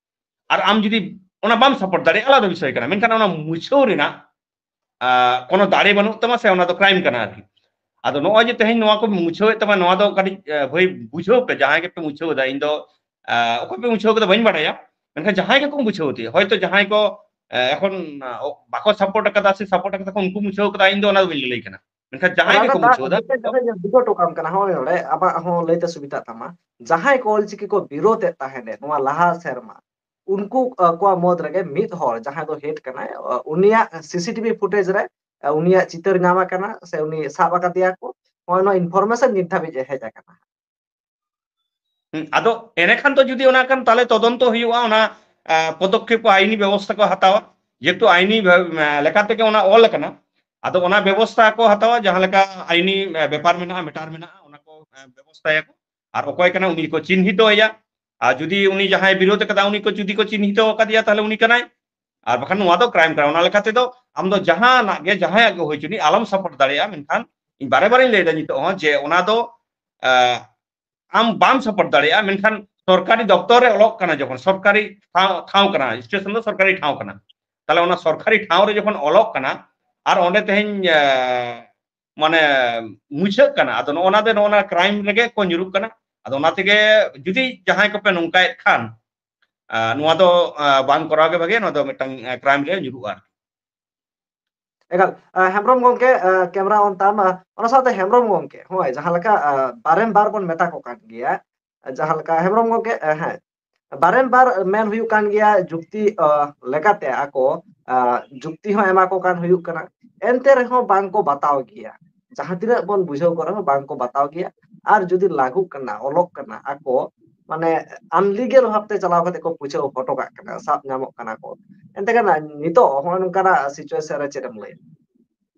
ᱟᱨ ᱟᱢ ᱡᱩᱫᱤ ᱚᱱᱟ ᱵᱟᱢ ᱥᱟᱯᱳᱨᱴ ᱫᱟᱲᱮᱭᱟᱜᱼᱟ, ᱟᱞᱟᱫᱟ ᱵᱤᱥᱚᱭ ᱠᱟᱱᱟ, ᱢᱮᱱᱠᱷᱟᱱ ᱚᱱᱟ ᱢᱩᱪᱷᱟᱹᱣ ᱨᱮᱱᱟᱜ, ᱟᱸ, ᱠᱳᱱᱳ ᱫᱟᱲᱮ ᱵᱟᱹᱱᱩᱜ ᱛᱟᱢᱟ ᱥᱮ ᱚᱱᱟ ᱫᱚ ᱠᱨᱟᱭᱤᱢ ᱠᱟᱱᱟ ᱟᱨᱠᱤ᱾ ᱟᱫᱚ ᱱᱚᱜᱼᱚᱭ ᱡᱮ ᱛᱮᱦᱮᱧ ᱱᱚᱣᱟ ᱠᱚ ᱢᱩᱪᱷᱟᱹᱣᱮᱫ ᱛᱟᱢᱟ, ᱱᱚᱣᱟ ᱫᱚ ᱠᱟᱹᱴᱤᱡ, ᱟᱸ, ᱵᱷᱟᱹᱭ ᱵᱩᱡᱷᱟᱹᱣ ᱯᱮ, ᱡᱟᱦᱟᱸᱭ ᱜᱮᱯᱮ ᱢᱩᱪᱷᱟᱹᱣ ᱮᱫᱟ, ᱤᱧ ᱫᱚ, ᱟᱸ, ᱚᱠᱚᱭ ᱯᱮ ᱢᱩᱪᱷᱟᱹᱣ ᱠᱟᱫᱟ ᱵᱟᱹᱧ ᱵᱟᱲᱟᱭᱟ, ᱢᱮᱱᱠᱷᱟᱱ ᱡᱟᱦᱟᱸᱭ ᱜᱮᱠᱚ ᱢᱩᱪᱷᱟᱹᱣ ᱮᱫᱟ, ᱦᱚᱭᱛᱳ ᱡᱟᱦᱟᱸᱭ ᱠᱚ, ᱟᱸ, ᱮᱠᱷᱚᱱ, ᱟᱸ, ᱵᱟᱠᱚ ᱥᱟᱯᱳᱨᱴ ᱟᱠᱟᱫᱟ ᱥᱮ ᱥᱟᱯᱳᱨᱴ ᱟᱠᱟᱫᱟ ᱠᱚ, ᱩᱱᱠᱩ ᱢᱩᱪᱷᱟᱹᱣ ᱠᱟᱫᱟ, ᱤᱧ ᱫᱚ ᱚᱱᱟ ᱫᱚ ᱵᱟᱹᱧ ᱞᱟᱹᱞᱟᱹᱭ ᱠᱟᱱᱟ, ᱢᱮᱱᱠᱷᱟᱱ ᱡᱟᱦᱟᱸᱭ ᱚᱱᱟ ᱫᱚ ᱜᱮᱠᱚ ᱫᱟᱜ ᱢᱩᱪᱷᱟᱹᱣ ᱮᱫᱟ᱾ ᱡᱚᱛᱚ ᱡᱟᱦᱟᱸᱭ ᱜᱮ ᱵᱩᱡᱷᱟᱹᱣ ᱦᱚᱴᱚ ᱠᱟᱢ ᱠᱟᱱᱟ, ᱦᱳᱭ, ᱦᱳᱭ, ᱟᱢᱟᱜ ᱦᱚᱸ ᱞᱟᱹᱭ ᱛᱮ ᱥᱩᱵᱤᱫᱷᱟᱜ ᱛᱟᱢᱟ᱾ ᱡᱟᱦᱟᱸᱭ ᱠᱚ ᱚᱞᱪᱤᱠᱤ ᱠᱚ ᱵᱤᱨᱳᱫ ᱮᱫ ᱛᱟᱦᱮᱸᱫ ᱱᱚᱣᱟ ᱞᱟᱦᱟ ᱥᱮᱨᱢᱟ, ᱩᱱᱠᱩ, ᱟᱸ, ᱠᱚᱣᱟᱜ ᱢᱩᱫᱽ ᱨᱮᱜᱮ ᱢᱤᱫ ᱦᱚᱲ ᱡᱟᱦᱟᱸᱭ ᱫᱚ ᱦᱮᱰ ᱠᱟᱱᱟᱭ, ᱟᱸ, ᱩᱱᱤᱭᱟᱜ ᱥᱤᱥᱤᱴᱤᱵᱷᱤ ᱯᱷᱩᱴᱮᱡᱽ ᱨᱮ, ᱟᱸ, ᱩᱱᱤᱭᱟᱜ ᱪᱤᱛᱟᱹᱨ ᱧᱟᱢ ᱟᱠᱟᱱᱟ ᱥᱮ ᱩᱱᱤ ᱥᱟᱵ ᱟᱠᱟᱫᱮᱭᱟ ᱠᱚ, ᱱᱚᱜᱼᱚᱭ ᱱᱚᱣᱟ ᱤᱱᱯᱷᱚᱨᱢᱮᱥᱚᱱ ᱱᱤᱛ ᱫᱷᱟᱹᱵᱤᱡ ᱦᱮᱡ ᱟᱠᱟᱱᱟ᱾ ᱦᱩᱸ, ᱟᱫᱚ ᱮᱱᱮᱠᱷᱟᱱ ᱫᱚ ᱡᱩᱫᱤ ᱚᱱᱟ ᱠᱷᱟᱱ ᱛᱟᱦᱞᱮ ᱛᱚᱫᱚᱱᱛᱚ ᱦᱩᱭᱩᱜᱼᱟ, ᱚᱱᱟ, ᱟᱸ, ᱯᱚᱫᱚᱠᱠᱷᱮᱯ ᱠᱚ, ᱟᱭᱤᱱᱤ ᱵᱮᱵᱚᱥᱛᱷᱟ ᱠᱚ ᱦᱟᱛᱟᱣᱟ, ᱡᱮᱦᱮᱛᱩ ᱟᱭᱤᱱᱤ ᱵᱷᱟ-, ᱟᱸ, ᱞᱮᱠᱟ ᱛᱮᱜᱮ ᱚᱱᱟ ᱚᱞ ᱟᱠᱟᱱᱟ᱾ ᱟᱫᱚ ᱚᱱᱟ ᱵᱮᱵᱚᱥᱛᱷᱟ ᱠᱚ ᱦᱟᱛᱟᱣᱟ, ᱡᱟᱦᱟᱸ ᱞᱮᱠᱟ ᱟᱭᱤᱱᱤ, ᱟᱸ, ᱵᱮᱯᱟᱨ ᱢᱮᱱᱟᱜᱼᱟ, ᱢᱮᱴᱟᱨ ᱢᱮᱱᱟᱜᱼᱟ, ᱚᱱᱟ ᱠᱚ, ᱟᱸ, ᱵᱮᱵᱚᱥᱛᱷᱟᱭᱟᱠᱚ᱾ ᱟᱨ ᱚᱠᱚᱭ ᱠᱟᱱᱟ ᱩᱱᱤ ᱠᱚ ᱪᱤᱱᱦᱤᱛᱚᱭᱟ᱾ ᱟᱨ ᱡᱩᱫᱤ ᱩᱱᱤ ᱡᱟᱦᱟᱸᱭ ᱵᱤᱨᱳᱫ ᱟᱠᱟᱫᱟ ᱩᱱᱤ ᱠᱚ ᱡᱩᱫᱤ ᱠᱚ ᱪᱤᱱᱦᱤᱛᱚ ᱟᱠᱟᱫᱮᱭᱟ, ᱛᱟᱦᱞᱮ ᱩᱱᱤ ᱠᱟᱱᱟᱭ᱾ ᱟᱨ ᱵᱟᱠᱷᱟᱱ ᱱᱚᱣᱟ ᱫᱚ ᱠᱨᱟᱭᱤᱢ ᱠᱟᱱᱟ᱾ ᱚᱱᱟ ᱞᱮᱠᱟ ᱛᱮᱫᱚ ᱟᱢ ᱫᱚ ᱡᱟᱦᱟᱱᱟᱜ ᱜᱮ, ᱡᱟᱦᱟᱸᱭᱟᱜ ᱜᱮ ᱦᱩᱭ ᱦᱚᱪᱚᱱᱤᱡ, ᱟᱞᱚᱢ ᱥᱟᱯᱳᱨᱴ ᱫᱟᱲᱮᱭᱟᱜᱼᱟ᱾ ᱢᱮᱱᱠᱷᱟᱱ ᱤᱧ ᱵᱟᱨᱮ ᱵᱟᱨᱮᱧ ᱞᱟᱹᱭᱫᱟ ᱱᱤᱛᱚᱜ ᱦᱚᱸ ᱡᱮ ᱚᱱᱟ ᱫᱚ, ᱟᱸ, ᱟᱢ ᱵᱟᱢ ᱥᱟᱯᱳᱨᱴ ᱫᱟᱲᱮᱭᱟᱜᱼᱟ, ᱢᱮᱱᱠᱷᱟᱱ ᱥᱚᱨᱠᱟᱨᱤ ᱫᱚᱯᱛᱚᱨ ᱨᱮ ᱚᱞᱚᱜ ᱠᱟᱱᱟ, ᱡᱚᱠᱷᱚᱱ ᱥᱚᱨᱠᱟᱨᱤ ᱴᱷᱟᱶ, ᱴᱷᱟᱶ ᱠᱟᱱᱟ, ᱥᱴᱮᱥᱚᱱ ᱫᱚ ᱥᱚᱨᱠᱟᱨᱤ ᱴᱷᱟᱶ ᱠᱟᱱᱟ, ᱛᱟᱦᱞᱮ ᱚᱱᱟ ᱥᱚᱨᱠᱟᱨᱤ ᱴᱷᱟᱶ ᱨᱮ ᱡᱚᱠᱷᱚᱱ ᱚᱞᱚᱜ ᱠᱟᱱᱟ ᱟᱨ ᱚᱸᱰᱮ ᱛᱮᱦᱮᱧ, ᱮ, ᱢᱟᱱᱮ ᱢᱩᱪᱷᱟᱹᱜ ᱠᱟᱱᱟ, ᱟᱫᱚ ᱱᱚᱜᱼᱚ ᱱᱟ ᱫᱚ ᱱᱚᱜᱼᱚ ᱱᱟ ᱠᱨᱟᱭᱤᱢ ᱨᱮᱜᱮ ᱠᱚ ᱧᱩᱨᱩᱜ ᱠᱟᱱᱟ᱾ ᱟᱫᱚ ᱚᱱᱟ ᱛᱮᱜᱮ ᱡᱩᱫᱤ ᱡᱟᱦᱟᱸᱭ ᱠᱚᱯᱮ ᱱᱚᱝᱠᱟᱭᱮᱫ ᱠᱷᱟᱱ, ᱮ, ᱱᱚᱣᱟ ᱫᱚ, ᱮ, ᱵᱟᱝ ᱠᱚᱨᱟᱣ ᱜᱮ ᱵᱷᱟᱜᱮ, ᱱᱚᱣᱟ ᱫᱚ ᱢᱤᱫᱴᱟᱝ, ᱮ, ᱠᱨᱟᱭᱤᱢ ᱨᱮ ᱧᱩᱨᱩᱜᱼᱟ ᱟᱨᱠᱤ᱾ ᱮᱠᱟᱞ, ᱮ, ᱦᱮᱢᱵᱨᱚᱢ ᱜᱚᱢᱠᱮ, ᱮ, ᱠᱮᱢᱨᱟ ᱚᱱ ᱛᱟᱢ, ᱮ, ᱚᱱᱟ ᱥᱟᱶᱛᱮ ᱦᱮᱢᱵᱨᱚᱢ ᱜᱚᱢᱠᱮ, ᱦᱳᱭ, ᱡᱟᱦᱟᱸ ᱞᱮᱠᱟ, ᱮ, ᱵᱟᱨᱮᱢ ᱵᱟᱨ ᱵᱚᱱ ᱢᱮᱛᱟ ᱠᱚ ᱠᱟᱱ ᱜᱮᱭᱟ, ᱮ, ᱡᱟᱦᱟᱸ ᱞᱮᱠᱟ ᱦᱮᱢᱵᱨᱚᱢ ᱜᱚᱢᱠᱮ, ᱮ, ᱦᱮᱸ, ᱵᱟᱨᱮᱢ ᱵᱟᱨ ᱢᱮᱱ ᱦᱩᱭᱩᱜ ᱠᱟᱱ ᱜᱮᱭᱟ, ᱡᱩᱠᱛᱤ, ᱮ, ᱞᱮᱠᱟᱛᱮ ᱟᱠᱚ, ᱮ, ᱡᱩᱠᱛᱤ ᱦᱚᱸ ᱮᱢᱟ ᱠᱚ ᱠᱟᱱ ᱦᱩᱭᱩᱜ ᱠᱟᱱᱟ, ᱮᱱᱛᱮ ᱨᱮᱦᱚᱸ ᱵᱟᱝ ᱠᱚ ᱵᱟᱛᱟᱣ ᱜᱮᱭᱟ᱾ ᱡᱟᱦᱟᱸ ᱛᱤᱱᱟᱹᱜ ᱵᱚᱱ ᱵᱩᱡᱷᱟᱹᱣ ᱠᱚ ᱨᱮᱦᱚᱸ ᱵᱟᱝ ᱠᱚ ᱵᱟᱛᱟᱣ ᱜᱮᱭᱟ᱾ ᱟᱨ ᱡᱩᱫᱤ ᱞᱟᱹᱜᱩᱜ ᱠᱟᱱᱟ, ᱚᱞᱚᱜ ᱠᱟᱱᱟ, ᱟᱠᱚ ᱢᱟᱱᱮ ᱟᱱᱞᱤᱜᱟᱞ ᱵᱷᱟᱵᱛᱮ ᱪᱟᱞᱟᱣ ᱠᱟᱛᱮ ᱠᱚ ᱯᱩᱪᱷᱟᱹᱣ ᱦᱚᱴᱚ ᱠᱟᱜ ᱠᱟᱱᱟ, ᱥᱟᱵ ᱧᱟᱢᱚᱜ ᱠᱟᱱᱟ ᱠᱚ᱾ ᱮᱱᱛᱮ ᱠᱷᱟᱱ ᱱᱤᱛᱚᱜ ᱦᱚᱸᱜᱼᱚᱭ ᱱᱚᱝᱠᱟᱱᱟᱜ ᱥᱤᱪᱩᱭᱮᱥᱚᱱ ᱨᱮ ᱪᱮᱫ ᱮᱢ ᱞᱟᱹᱭᱟ?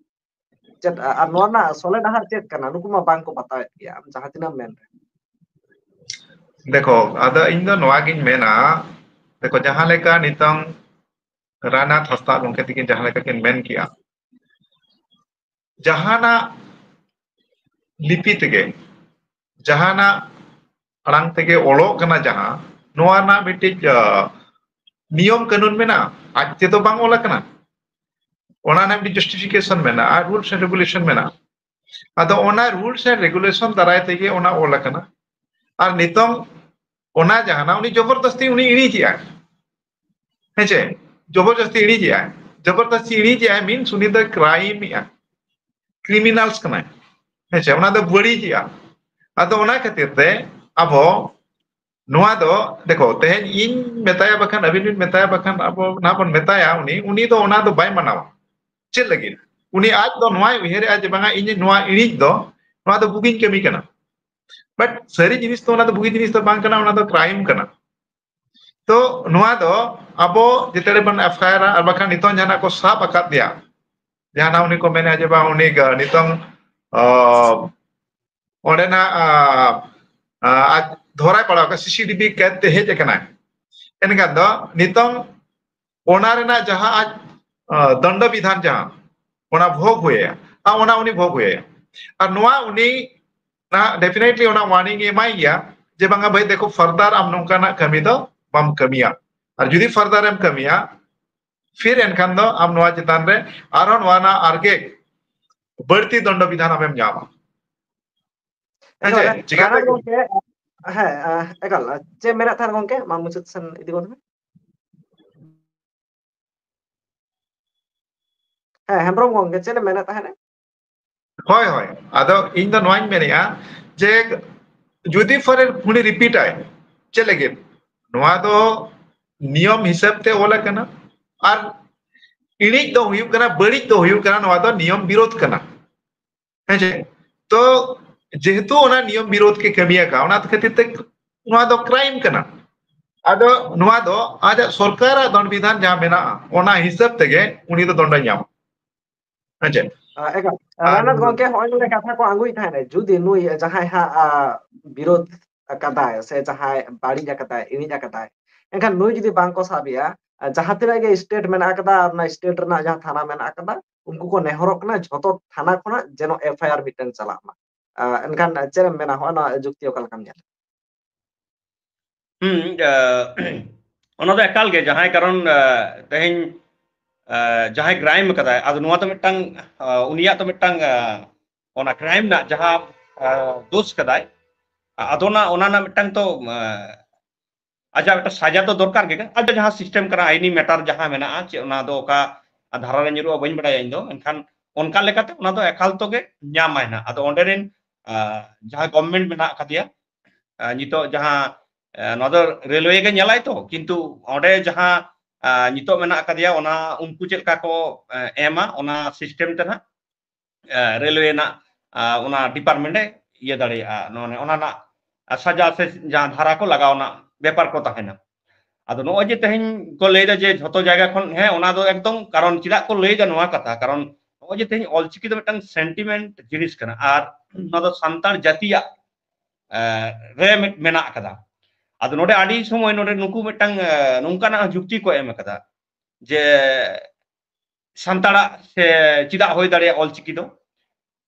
ᱪᱮᱫ, ᱟᱨ ᱱᱚᱣᱟ ᱨᱮᱱᱟᱜ ᱥᱚᱞᱦᱮ ᱰᱟᱦᱟᱨ ᱪᱮᱫ ᱠᱟᱱᱟ? ᱱᱩᱠᱩ ᱢᱟ ᱵᱟᱝ ᱠᱚ ᱵᱟᱛᱟᱣᱮᱫ ᱜᱮᱭᱟ, ᱟᱢ ᱡᱟᱦᱟᱸ ᱛᱤᱱᱟᱹᱜ ᱮᱢ ᱢᱮᱱ ᱨᱮ᱾ ᱫᱮᱠᱷᱚ, ᱟᱫᱚ ᱤᱧ ᱫᱚ ᱱᱚᱣᱟ ᱜᱤᱧ ᱢᱮᱱᱟ, ᱫᱮᱠᱷᱚ, ᱡᱟᱦᱟᱸ ᱞᱮᱠᱟ ᱱᱤᱛᱚᱝ ᱨᱟᱭᱱᱟᱛᱷ ᱦᱟᱸᱥᱫᱟ ᱜᱚᱢᱠᱮ ᱛᱤᱠᱤᱱ ᱡᱟᱦᱟᱸ ᱞᱮᱠᱟ ᱠᱤᱱ ᱢᱮᱱ ᱠᱮᱜᱼᱟ, ᱡᱟᱦᱟᱱᱟᱜ ᱞᱤᱯᱤ ᱛᱮᱜᱮ, ᱡᱟᱦᱟᱱᱟᱜ ᱟᱲᱟᱝ ᱛᱮᱜᱮ ᱚᱞᱚᱜ ᱠᱟᱱᱟ ᱡᱟᱦᱟᱸ, ᱱᱚᱣᱟ ᱨᱮᱱᱟᱜ ᱢᱤᱫᱴᱤᱡ ᱱᱤᱭᱚᱢ ᱠᱟᱹᱱᱩᱱ ᱢᱮᱱᱟᱜᱼᱟ, ᱟᱡ ᱛᱮᱫᱚ ᱵᱟᱝ ᱚᱞ ᱟᱠᱟᱱᱟ᱾ ᱚᱱᱟ ᱨᱮᱱᱟᱜ ᱢᱤᱫᱴᱤᱡ ᱡᱟᱥᱴᱤᱯᱷᱤᱠᱮᱥᱚᱱ ᱢᱮᱱᱟᱜᱼᱟ, ᱨᱩᱞᱥ ᱮᱱᱰ ᱨᱮᱜᱩᱞᱮᱥᱚᱱ ᱢᱮᱱᱟᱜᱼᱟ᱾ ᱟᱫᱚ ᱚᱱᱟ ᱨᱩᱞᱥ ᱮᱱᱰ ᱨᱮᱜᱩᱞᱮᱥᱚᱱ ᱫᱟᱨᱟᱭ ᱛᱮᱜᱮ ᱚᱱᱟ ᱚᱞ ᱟᱠᱟᱱᱟ᱾ ᱟᱨ ᱱᱤᱛᱚᱝ ᱚᱱᱟ ᱡᱟᱦᱟᱱᱟᱜ ᱩᱱᱤ ᱡᱚᱵᱚᱨᱫᱚᱥᱛᱤ ᱩᱱᱤ ᱤᱬᱤᱡᱮᱜᱼᱟᱭ, ᱦᱮᱸᱪᱮ? ᱡᱚᱵᱚᱨᱫᱚᱥᱛᱤ ᱤᱬᱤᱡᱮᱜᱼᱟᱭ᱾ ᱡᱚᱵᱚᱨᱫᱚᱥᱛᱤ ᱤᱬᱤᱡᱮᱜᱼᱟᱭ ᱢᱤᱱᱥ ᱩᱱᱤ ᱫᱚ ᱠᱨᱟᱭᱤᱢ ᱮᱜᱼᱟ, ᱠᱨᱤᱢᱤᱱᱟᱞᱥ ᱠᱟᱱᱟᱭ, ᱦᱮᱸᱪᱮ? ᱚᱱᱟ ᱫᱚ ᱵᱟᱹᱲᱤᱡᱮᱜᱼᱟ᱾ ᱟᱫᱚ ᱚᱱᱟ ᱠᱷᱟᱹᱛᱤᱨ ᱛᱮ ᱟᱵᱚ ᱱᱚᱣᱟ ᱫᱚ, ᱫᱮᱠᱷᱚ, ᱛᱮᱦᱮᱧ ᱤᱧ ᱢᱮᱛᱟᱭᱟ ᱵᱟᱠᱷᱟᱱ ᱟᱹᱵᱤᱱ ᱵᱤᱱ ᱢᱮᱛᱟᱭᱟ ᱵᱟᱠᱷᱟᱱ ᱟᱵᱚ ᱱᱟᱦᱟᱜ ᱵᱚᱱ ᱢᱮᱛᱟᱭᱟ, ᱩᱱᱤ, ᱩᱱᱤ ᱫᱚ ᱚᱱᱟ ᱫᱚ ᱵᱟᱭ ᱢᱟᱱᱟᱣᱟ᱾ ᱪᱮᱫ ᱞᱟᱹᱜᱤᱫ? ᱩᱱᱤ ᱟᱡ ᱫᱚ ᱱᱚᱣᱟᱭ ᱩᱭᱦᱟᱹᱨᱮᱜᱼᱟ ᱡᱮ ᱵᱟᱝᱟ, ᱤᱧ ᱱᱚᱣᱟ ᱤᱬᱤᱡ ᱫᱚ, ᱱᱚᱣᱟ ᱫᱚ ᱵᱩᱜᱤᱧ ᱠᱟᱹᱢᱤ ᱠᱟᱱᱟ᱾ ᱵᱟᱴ ᱥᱟᱹᱨᱤ ᱡᱤᱱᱤᱥ ᱫᱚ ᱚᱱᱟ ᱫᱚ ᱵᱩᱜᱤ ᱡᱤᱱᱤᱥ ᱫᱚ ᱵᱟᱝ ᱠᱟᱱᱟ, ᱚᱱᱟ ᱫᱚ ᱠᱨᱟᱭᱤᱢ ᱠᱟᱱᱟ᱾ ᱛᱚ ᱱᱚᱣᱟ ᱫᱚ ᱟᱵᱚ ᱡᱮᱛᱮ ᱨᱮᱵᱚᱱ ᱮᱯᱷ ᱟᱭ ᱟᱨ ᱟᱨ ᱵᱟᱠᱷᱟᱱ ᱱᱤᱛᱚᱝ ᱡᱟᱦᱟᱱᱟᱜ ᱠᱚ ᱥᱟᱵ ᱟᱠᱟᱫ ᱫᱮᱭᱟ, ᱡᱟᱦᱟᱱᱟᱜ ᱩᱱᱤ ᱠᱚ ᱢᱮᱱᱟ ᱡᱮ ᱵᱟᱝ ᱩᱱᱤ ᱜ-, ᱱᱤᱛᱚᱝ, ᱚ, ᱚᱸᱰᱮᱱᱟᱜ, ᱟ, ᱟ, ᱟᱡ ᱫᱷᱚᱨᱟᱭ ᱯᱟᱲᱟᱣ ᱠᱟᱱᱟ, ᱥᱤ ᱥᱤ ᱰᱤ ᱵᱤ ᱠᱮᱫ ᱛᱮ ᱦᱮᱡ ᱟᱠᱟᱱᱟᱭ᱾ ᱮᱱᱠᱷᱟᱱ ᱫᱚ ᱱᱤᱛᱚᱝ ᱚᱱᱟ ᱨᱮᱱᱟᱜ ᱡᱟᱦᱟᱸ ᱟᱡ, ᱟ, ᱫᱚᱱᱰᱚ ᱵᱤᱫᱷᱟᱱ ᱡᱟᱦᱟᱸ, ᱚᱱᱟ ᱵᱷᱳᱜᱽ ᱦᱩᱭᱟᱭᱟ, ᱟᱨ ᱚᱱᱟ ᱩᱱᱤ ᱵᱷᱳᱜᱽ ᱦᱩᱭᱟᱭᱟ᱾ ᱟᱨ ᱱᱚᱣᱟ ᱩᱱᱤ ᱱᱟᱦᱟᱜ definitely ᱚᱱᱟ warning ᱮ ᱮᱢᱟᱭ ᱜᱮᱭᱟ ᱡᱮ ᱵᱟᱝᱟ ᱵᱷᱟᱹᱭ ᱫᱮᱠᱷᱚ further ᱟᱢ ᱱᱚᱝᱠᱟᱱᱟᱜ ᱠᱟᱹᱢᱤ ᱫᱚ ᱵᱟᱢ ᱠᱟᱹᱢᱤᱭᱟ, ᱟᱨ ᱡᱩᱫᱤ further ᱮᱢ ᱠᱟᱹᱢᱤᱭᱟ ᱯᱷᱤᱨ ᱮᱱᱠᱷᱟᱱ ᱫᱚ ᱟᱢ ᱱᱚᱣᱟ ᱪᱮᱛᱟᱱ ᱨᱮ ᱟᱨᱦᱚᱸ ᱱᱚᱣᱟ ᱨᱮᱱᱟᱜ ᱟᱨᱜᱮ ᱵᱟᱹᱲᱛᱤ ᱫᱚᱱᱰᱚ ᱵᱤᱫᱷᱟᱱ ᱟᱢᱮᱢ ᱧᱟᱢᱟ᱾ ᱦᱮᱸ ᱪᱮ? ᱮᱠᱟᱞ, ᱪᱤᱠᱟᱹᱛᱮ ᱨᱟᱱᱟᱛᱷ ᱜᱚᱢᱠᱮ, ᱦᱮᱸ, ᱮᱠᱟᱞ, ᱪᱮᱫ ᱮᱢ ᱢᱮᱱᱮᱫ ᱛᱟᱦᱮᱸᱱ ᱜᱚᱢᱠᱮ? ᱢᱟ ᱢᱩᱪᱟᱹᱫ ᱥᱮᱱ ᱤᱫᱤ ᱜᱚᱫ ᱢᱮ᱾ ᱦᱮᱸ, ᱦᱮᱢᱵᱨᱚᱢ ᱜᱚᱢᱠᱮ, ᱪᱮᱫ ᱮᱢ ᱢᱮᱱᱮᱫ ᱛᱟᱦᱮᱸᱱᱟ? ᱦᱳᱭ, ᱦᱳᱭ᱾ ᱟᱫᱚ ᱤᱧ ᱫᱚ ᱱᱚᱣᱟᱧ ᱢᱮᱱᱮᱫᱼᱟ ᱡᱮ ᱡᱩᱫᱤ ᱯᱷᱚᱨᱮ ᱩᱱᱤ ᱨᱤᱯᱤᱴᱟᱭ, ᱪᱮᱫ ᱞᱟᱹᱜᱤᱫ? ᱱᱚᱣᱟ ᱫᱚ ᱱᱤᱭᱚᱢ ᱦᱤᱥᱟᱹᱵ ᱛᱮ ᱚᱞ ᱟᱠᱟᱱᱟ᱾ ᱟᱨ ᱤᱬᱤᱡ ᱫᱚ ᱦᱩᱭᱩᱜ ᱠᱟᱱᱟ, ᱵᱟᱹᱲᱤᱡ ᱫᱚ ᱦᱩᱭᱩᱜ ᱠᱟᱱᱟ, ᱱᱚᱣᱟ ᱫᱚ ᱱᱤᱭᱚᱢ ᱵᱤᱨᱳᱫᱷ ᱠᱟᱱᱟ᱾ ᱦᱮᱸ ᱪᱮ? ᱛᱚ ᱡᱮᱦᱮᱛᱩ ᱚᱱᱟ ᱱᱤᱭᱚᱢ ᱵᱤᱨᱳᱫᱷ ᱜᱮ ᱠᱟᱹᱢᱤ ᱟᱠᱟᱫ, ᱚᱱᱟ ᱠᱷᱟᱹᱛᱤᱨ ᱛᱮ ᱱᱚᱣᱟ ᱫᱚ ᱠᱨᱟᱭᱤᱢ ᱠᱟᱱᱟ᱾ ᱟᱫᱚ ᱱᱚᱣᱟ ᱫᱚ ᱟᱡᱟᱜ ᱥᱚᱨᱠᱟᱨᱟᱜ ᱫᱚᱱᱰ ᱵᱤᱫᱷᱟᱱ ᱡᱟᱦᱟᱸ ᱢᱮᱱᱟᱜᱼᱟ, ᱚᱱᱟ ᱦᱤᱥᱟᱹᱵ ᱛᱮᱜᱮ ᱩᱱᱤ ᱫᱚ ᱫᱚᱱᱰᱚᱭ ᱧᱟᱢᱟ᱾ ᱦᱮᱸ ᱪᱮ? ᱟ, ᱮᱠᱟᱞ᱾ ᱟ, ᱟᱨ ᱨᱟᱱᱟᱛᱷ ᱜᱚᱢᱠᱮ, ᱦᱚᱸᱜᱼᱚᱭ ᱱᱚᱰᱮ ᱠᱟᱛᱷᱟ ᱠᱚ ᱟᱬᱜᱚᱭᱮᱫ ᱛᱟᱦᱮᱸᱱᱟ, ᱡᱩᱫᱤ ᱱᱩᱭ ᱡᱟᱦᱟᱸᱭ ᱦᱟᱸᱜ, ᱟ, ᱵᱤᱨᱳᱫᱷ ᱟᱠᱟᱫᱟᱭ ᱥᱮ ᱡᱟᱦᱟᱸᱭ ᱵᱟᱹᱲᱤᱡ ᱟᱠᱟᱫᱟᱭ, ᱤᱬᱤᱡ ᱟᱠᱟᱫᱟᱭ, ᱮᱱᱠᱷᱟᱱ ᱱᱩᱭ ᱡᱩᱫᱤ ᱵᱟᱝ ᱠᱚ ᱥᱟᱵ ᱮᱭᱟ, ᱟ, ᱡᱟᱦᱟᱸ ᱛᱤᱱᱟᱹᱜ ᱜᱮ ᱥᱴᱮᱴ ᱢᱮᱱᱟᱜ ᱟᱠᱟᱫᱟ ᱟᱨ ᱚᱱᱟ ᱥᱴᱮᱴ ᱨᱮᱱᱟᱜ ᱡᱟᱦᱟᱸ ᱛᱷᱟᱱᱟ ᱢᱮᱱᱟᱜ ᱟᱠᱟᱫᱟ, ᱩᱱᱠᱩ ᱠᱚ ᱱᱮᱦᱚᱨᱚᱜ ᱠᱟᱱᱟ ᱡᱷᱚᱛᱚ ᱛᱷᱟᱱᱟ ᱠᱷᱚᱱᱟᱜ ᱡᱮᱱᱚ ᱮᱯᱷ ᱟᱭ ᱟᱨ ᱢᱤᱫᱴᱮᱱ ᱪᱟᱞᱟᱜ ᱢᱟ᱾ ᱟ, ᱮᱱᱠᱷᱟᱱ ᱪᱮᱫ ᱮᱢ ᱢᱮᱱᱟ, ᱦᱚᱸᱜᱼᱚ ᱱᱚᱣᱟ ᱡᱩᱠᱛᱤ ᱚᱠᱟ ᱞᱮᱠᱟᱢ ᱧᱮᱞᱟ? ᱦᱩᱸ, ᱚᱱᱟ ᱫᱚ ᱮᱠᱟᱞ ᱜᱮ ᱡᱟᱦᱟᱸᱭ ᱠᱟᱨᱚᱱ ᱛᱮᱦᱮᱧ ᱡᱟᱦᱟᱸᱭ ᱠᱨᱟᱭᱤᱢ ᱠᱟᱫᱟᱭ, ᱟᱫᱚ ᱱᱚᱣᱟ ᱫᱚ ᱢᱤᱫᱴᱟᱝ ᱩᱱᱤᱭᱟᱜ ᱫᱚ ᱢᱤᱫᱴᱟᱝ ᱚᱱᱟ ᱠᱨᱟᱭᱤᱢ ᱨᱮᱱᱟᱜ ᱡᱟᱦᱟᱸ ᱫᱳᱥ ᱠᱟᱫᱟᱭ, ᱟᱫᱚ ᱚᱱᱟ ᱚᱱᱟ ᱨᱮᱱᱟᱜ ᱢᱤᱫᱴᱟᱝ ᱛᱚ ᱟᱡᱟᱜ ᱢᱤᱫᱴᱟᱝ ᱥᱟᱡᱟ ᱫᱚ ᱫᱚᱨᱠᱟᱨ ᱜᱮ ᱠᱟᱱᱟ᱾ ᱟᱡᱟᱜ ᱡᱟᱦᱟᱸ ᱥᱤᱥᱴᱮᱢ ᱠᱟᱱᱟ, ᱟᱭᱤᱱᱤ ᱢᱮᱴᱟᱨ ᱡᱟᱦᱟᱸ ᱢᱮᱱᱟᱜᱼᱟ, ᱪᱮᱫ ᱚᱱᱟ ᱫᱚ ᱚᱠᱟ ᱫᱷᱟᱨᱟ ᱨᱮ ᱧᱩᱨᱩᱜᱼᱟ ᱵᱟᱹᱧ ᱵᱟᱰᱟᱭᱟ ᱤᱧ ᱫᱚ, ᱢᱮᱱᱠᱷᱟᱱ ᱚᱱᱠᱟ ᱞᱮᱠᱟᱛᱮ ᱚᱱᱟ ᱫᱚ ᱮᱠᱟᱞ ᱛᱮᱜᱮ ᱧᱟᱢᱟᱭ ᱱᱟᱜ᱾ ᱟᱫᱚ ᱚᱸᱰᱮ ᱨᱮᱱ ᱡᱟᱦᱟᱸ ᱜᱚᱵᱷᱢᱮᱱᱴ ᱢᱮᱱᱟᱜ ᱟᱠᱟᱫᱮᱭᱟ, ᱱᱤᱛᱚᱜ ᱡᱟᱦᱟᱸ ᱱᱚᱣᱟ ᱫᱚ ᱨᱮᱞᱣᱮ ᱜᱮ ᱧᱮᱞᱟᱭ ᱛᱚ, ᱠᱤᱱᱛᱩ ᱚᱸᱰᱮ ᱡᱟᱦᱟᱸ ᱱᱤᱛᱚᱜ ᱢᱮᱱᱟᱜ ᱟᱠᱟᱫᱮᱭᱟ, ᱚᱱᱟ ᱩᱱᱠᱩ ᱪᱮᱫ ᱞᱮᱠᱟ ᱠᱚ ᱮᱢᱟ, ᱚᱱᱟ ᱥᱤᱥᱴᱮᱢ ᱛᱮ ᱱᱟᱜ ᱨᱮᱞᱣᱮ ᱨᱮᱱᱟᱜ ᱚᱱᱟ ᱰᱤᱯᱟᱨᱴᱢᱮᱱᱴ ᱮ ᱤᱭᱟᱹ ᱫᱟᱲᱮᱭᱟᱜᱼᱟ, ᱱᱚᱣᱟ ᱚᱱᱟ ᱨᱮᱱᱟᱜ ᱥᱟᱡᱟ ᱥᱮ ᱡᱟᱦᱟᱸ ᱫᱷᱟᱨᱟ ᱠᱚ ᱞᱟᱜᱟᱣ ᱨᱮᱱᱟᱜ ᱵᱮᱯᱟᱨ ᱠᱚ ᱛᱟᱦᱮᱱᱟ᱾ ᱟᱫᱚ ᱱᱚᱜᱼᱚᱭ ᱡᱮ ᱛᱮᱦᱮᱧ ᱠᱚ ᱞᱟᱹᱭᱫᱟ ᱡᱮ ᱡᱷᱚᱛᱚ ᱡᱟᱭᱜᱟ ᱠᱷᱚᱱ, ᱦᱮᱸ, ᱚᱱᱟ ᱫᱚ ᱮᱠᱫᱚᱢ, ᱠᱟᱨᱚᱱ ᱪᱮᱫᱟᱜ ᱠᱚ ᱞᱟᱹᱭᱫᱟ ᱱᱚᱣᱟ ᱠᱟᱛᱷᱟ, ᱠᱟᱨᱚᱱ ᱱᱚᱜᱼᱚᱭ ᱡᱮ ᱛᱮᱦᱮᱧ ᱚᱞᱪᱤᱠᱤ ᱫᱚ ᱢᱤᱫᱴᱟᱝ ᱥᱮᱱᱴᱤᱢᱮᱱᱴ ᱡᱤᱱᱤᱥ ᱠᱟᱱᱟ, ᱟᱨ ᱱᱚᱣᱟ ᱫᱚ ᱥᱟᱱᱛᱟᱲ ᱡᱟᱹᱛᱤᱭᱟᱜ ᱨᱮ ᱢᱮᱱᱟᱜ ᱟᱠᱟᱫᱟ᱾ ᱟᱫᱚ ᱱᱚᱰᱮ ᱟᱹᱰᱤ ᱥᱚᱢᱚᱭ ᱱᱚᱰᱮ ᱱᱩᱠᱩ ᱢᱤᱫᱴᱟᱝ ᱱᱚᱝᱠᱟᱱᱟᱜ ᱡᱩᱠᱛᱤ ᱠᱚ ᱮᱢ ᱟᱠᱟᱫᱟ ᱡᱮ ᱥᱟᱱᱛᱟᱲᱟᱜ ᱥᱮ ᱪᱮᱫᱟᱜ ᱦᱩᱭ ᱫᱟᱲᱮᱭᱟᱜᱼᱟ ᱚᱞᱪᱤᱠᱤ ᱫᱚ,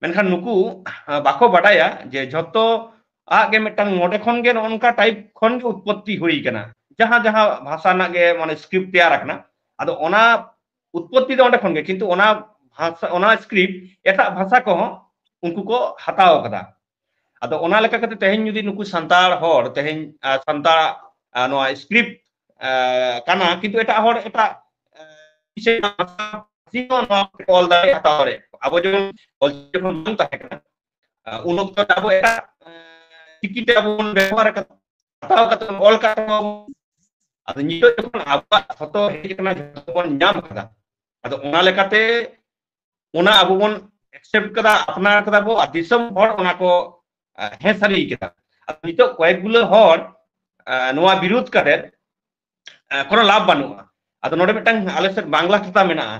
ᱢᱮᱱᱠᱷᱟᱱ ᱱᱩᱠᱩ ᱵᱟᱠᱚ ᱵᱟᱰᱟᱭᱟ ᱡᱮ ᱡᱷᱚᱛᱚ ᱟᱜ ᱜᱮ ᱢᱤᱫᱴᱟᱝ ᱱᱚᱰᱮ ᱠᱷᱚᱱ ᱜᱮ ᱱᱚᱜᱼᱚ ᱱᱚᱝᱠᱟ ᱴᱟᱭᱤᱯ ᱠᱷᱚᱱ ᱜᱮ ᱩᱛᱯᱚᱛᱛᱤ ᱦᱩᱭ ᱠᱟᱱᱟ, ᱡᱟᱦᱟᱸ ᱡᱟᱦᱟᱸ ᱵᱷᱟᱥᱟ ᱨᱮᱱᱟᱜ ᱜᱮ ᱢᱟᱱᱮ ᱥᱠᱨᱤᱯᱴ ᱛᱮᱭᱟᱨ ᱟᱠᱟᱱᱟ᱾ ᱟᱫᱚ ᱚᱱᱟ ᱩᱛᱯᱚᱛᱛᱤ ᱫᱚ ᱚᱸᱰᱮ ᱠᱷᱚᱱ ᱜᱮ, ᱠᱤᱱᱛᱩ ᱚᱱᱟ ᱵᱷᱟᱥᱟ, ᱚᱱᱟ ᱥᱠᱨᱤᱯᱴ ᱮᱴᱟᱜ ᱵᱷᱟᱥᱟ ᱠᱚᱦᱚᱸ ᱩᱱᱠᱩ ᱠᱚ ᱦᱟᱛᱟᱣ ᱟᱠᱟᱫᱟ᱾ ᱟᱫᱚ ᱚᱱᱟ ᱞᱮᱠᱟ ᱠᱟᱛᱮ ᱛᱮᱦᱮᱧ ᱡᱩᱫᱤ ᱱᱩᱠᱩ ᱥᱟᱱᱛᱟᱲ ᱦᱚᱲ ᱛᱮᱦᱮᱧ ᱥᱟᱱᱛᱟᱲ ᱱᱚᱣᱟ ᱥᱠᱨᱤᱯᱴ ᱠᱟᱱᱟ, ᱠᱤᱱᱛᱩ ᱮᱴᱟᱜ ᱦᱚᱲ ᱮᱴᱟᱜ ᱱᱚᱣᱟ ᱚᱞ ᱫᱟᱲᱮ ᱦᱟᱛᱟᱣ ᱫᱟᱲᱮ, ᱟᱵᱚ ᱡᱮᱢᱚᱱ ᱚᱞᱪᱤᱠᱤ ᱡᱚᱠᱷᱚᱱ ᱵᱟᱝ ᱛᱟᱦᱮᱸ ᱠᱟᱱᱟ, ᱩᱱ ᱚᱠᱛᱚ ᱟᱵᱚ ᱮᱴᱟᱜ ᱪᱤᱠᱤᱛᱮ ᱟᱵᱚ ᱵᱚᱱ ᱵᱮᱵᱚᱦᱟᱨ ᱟᱠᱟᱫᱟ, ᱦᱟᱛᱟᱣ ᱠᱟᱛᱮ ᱚᱞ ᱠᱟᱛᱮ ᱵᱚᱱ, ᱟᱫᱚ ᱱᱤᱛᱚᱜ ᱡᱚᱠᱷᱚᱱ ᱟᱵᱚᱣᱟᱜ ᱡᱷᱚᱛᱚ ᱦᱮᱡ ᱟᱠᱟᱱᱟ, ᱡᱷᱚᱛᱚ ᱵᱚᱱ ᱧᱟᱢ ᱟᱠᱟᱫᱟ, ᱟᱫᱚ ᱚᱱᱟ ᱞᱮᱠᱟᱛᱮ ᱚᱱᱟ ᱟᱵᱚ ᱵᱚᱱ ᱮᱠᱥᱮᱯᱴ ᱠᱟᱫᱟ, ᱟᱯᱱᱟᱨ ᱠᱟᱫᱟ ᱵᱚ, ᱟᱨ ᱫᱤᱥᱚᱢ ᱦᱚᱲ ᱚᱱᱟ ᱠᱚ ᱦᱮᱸ ᱥᱟᱹᱨᱤ ᱠᱟᱫᱟ᱾ ᱟᱫᱚ ᱱᱤᱛᱚᱜ ᱠᱚᱭᱮᱠ ᱜᱩᱞᱟᱹ ᱦᱚᱲ ᱱᱚᱣᱟ ᱵᱤᱨᱩᱫᱷ ᱠᱟᱛᱮ ᱠᱳᱱᱳ ᱞᱟᱵᱷ ᱵᱟᱹᱱᱩᱜᱼᱟ᱾ ᱟᱫᱚ ᱱᱚᱰᱮ ᱢᱤᱫᱴᱟᱝ ᱟᱞᱮ ᱥᱮᱫ ᱵᱟᱝᱞᱟ ᱠᱟᱛᱷᱟ ᱢᱮᱱᱟᱜᱼᱟ,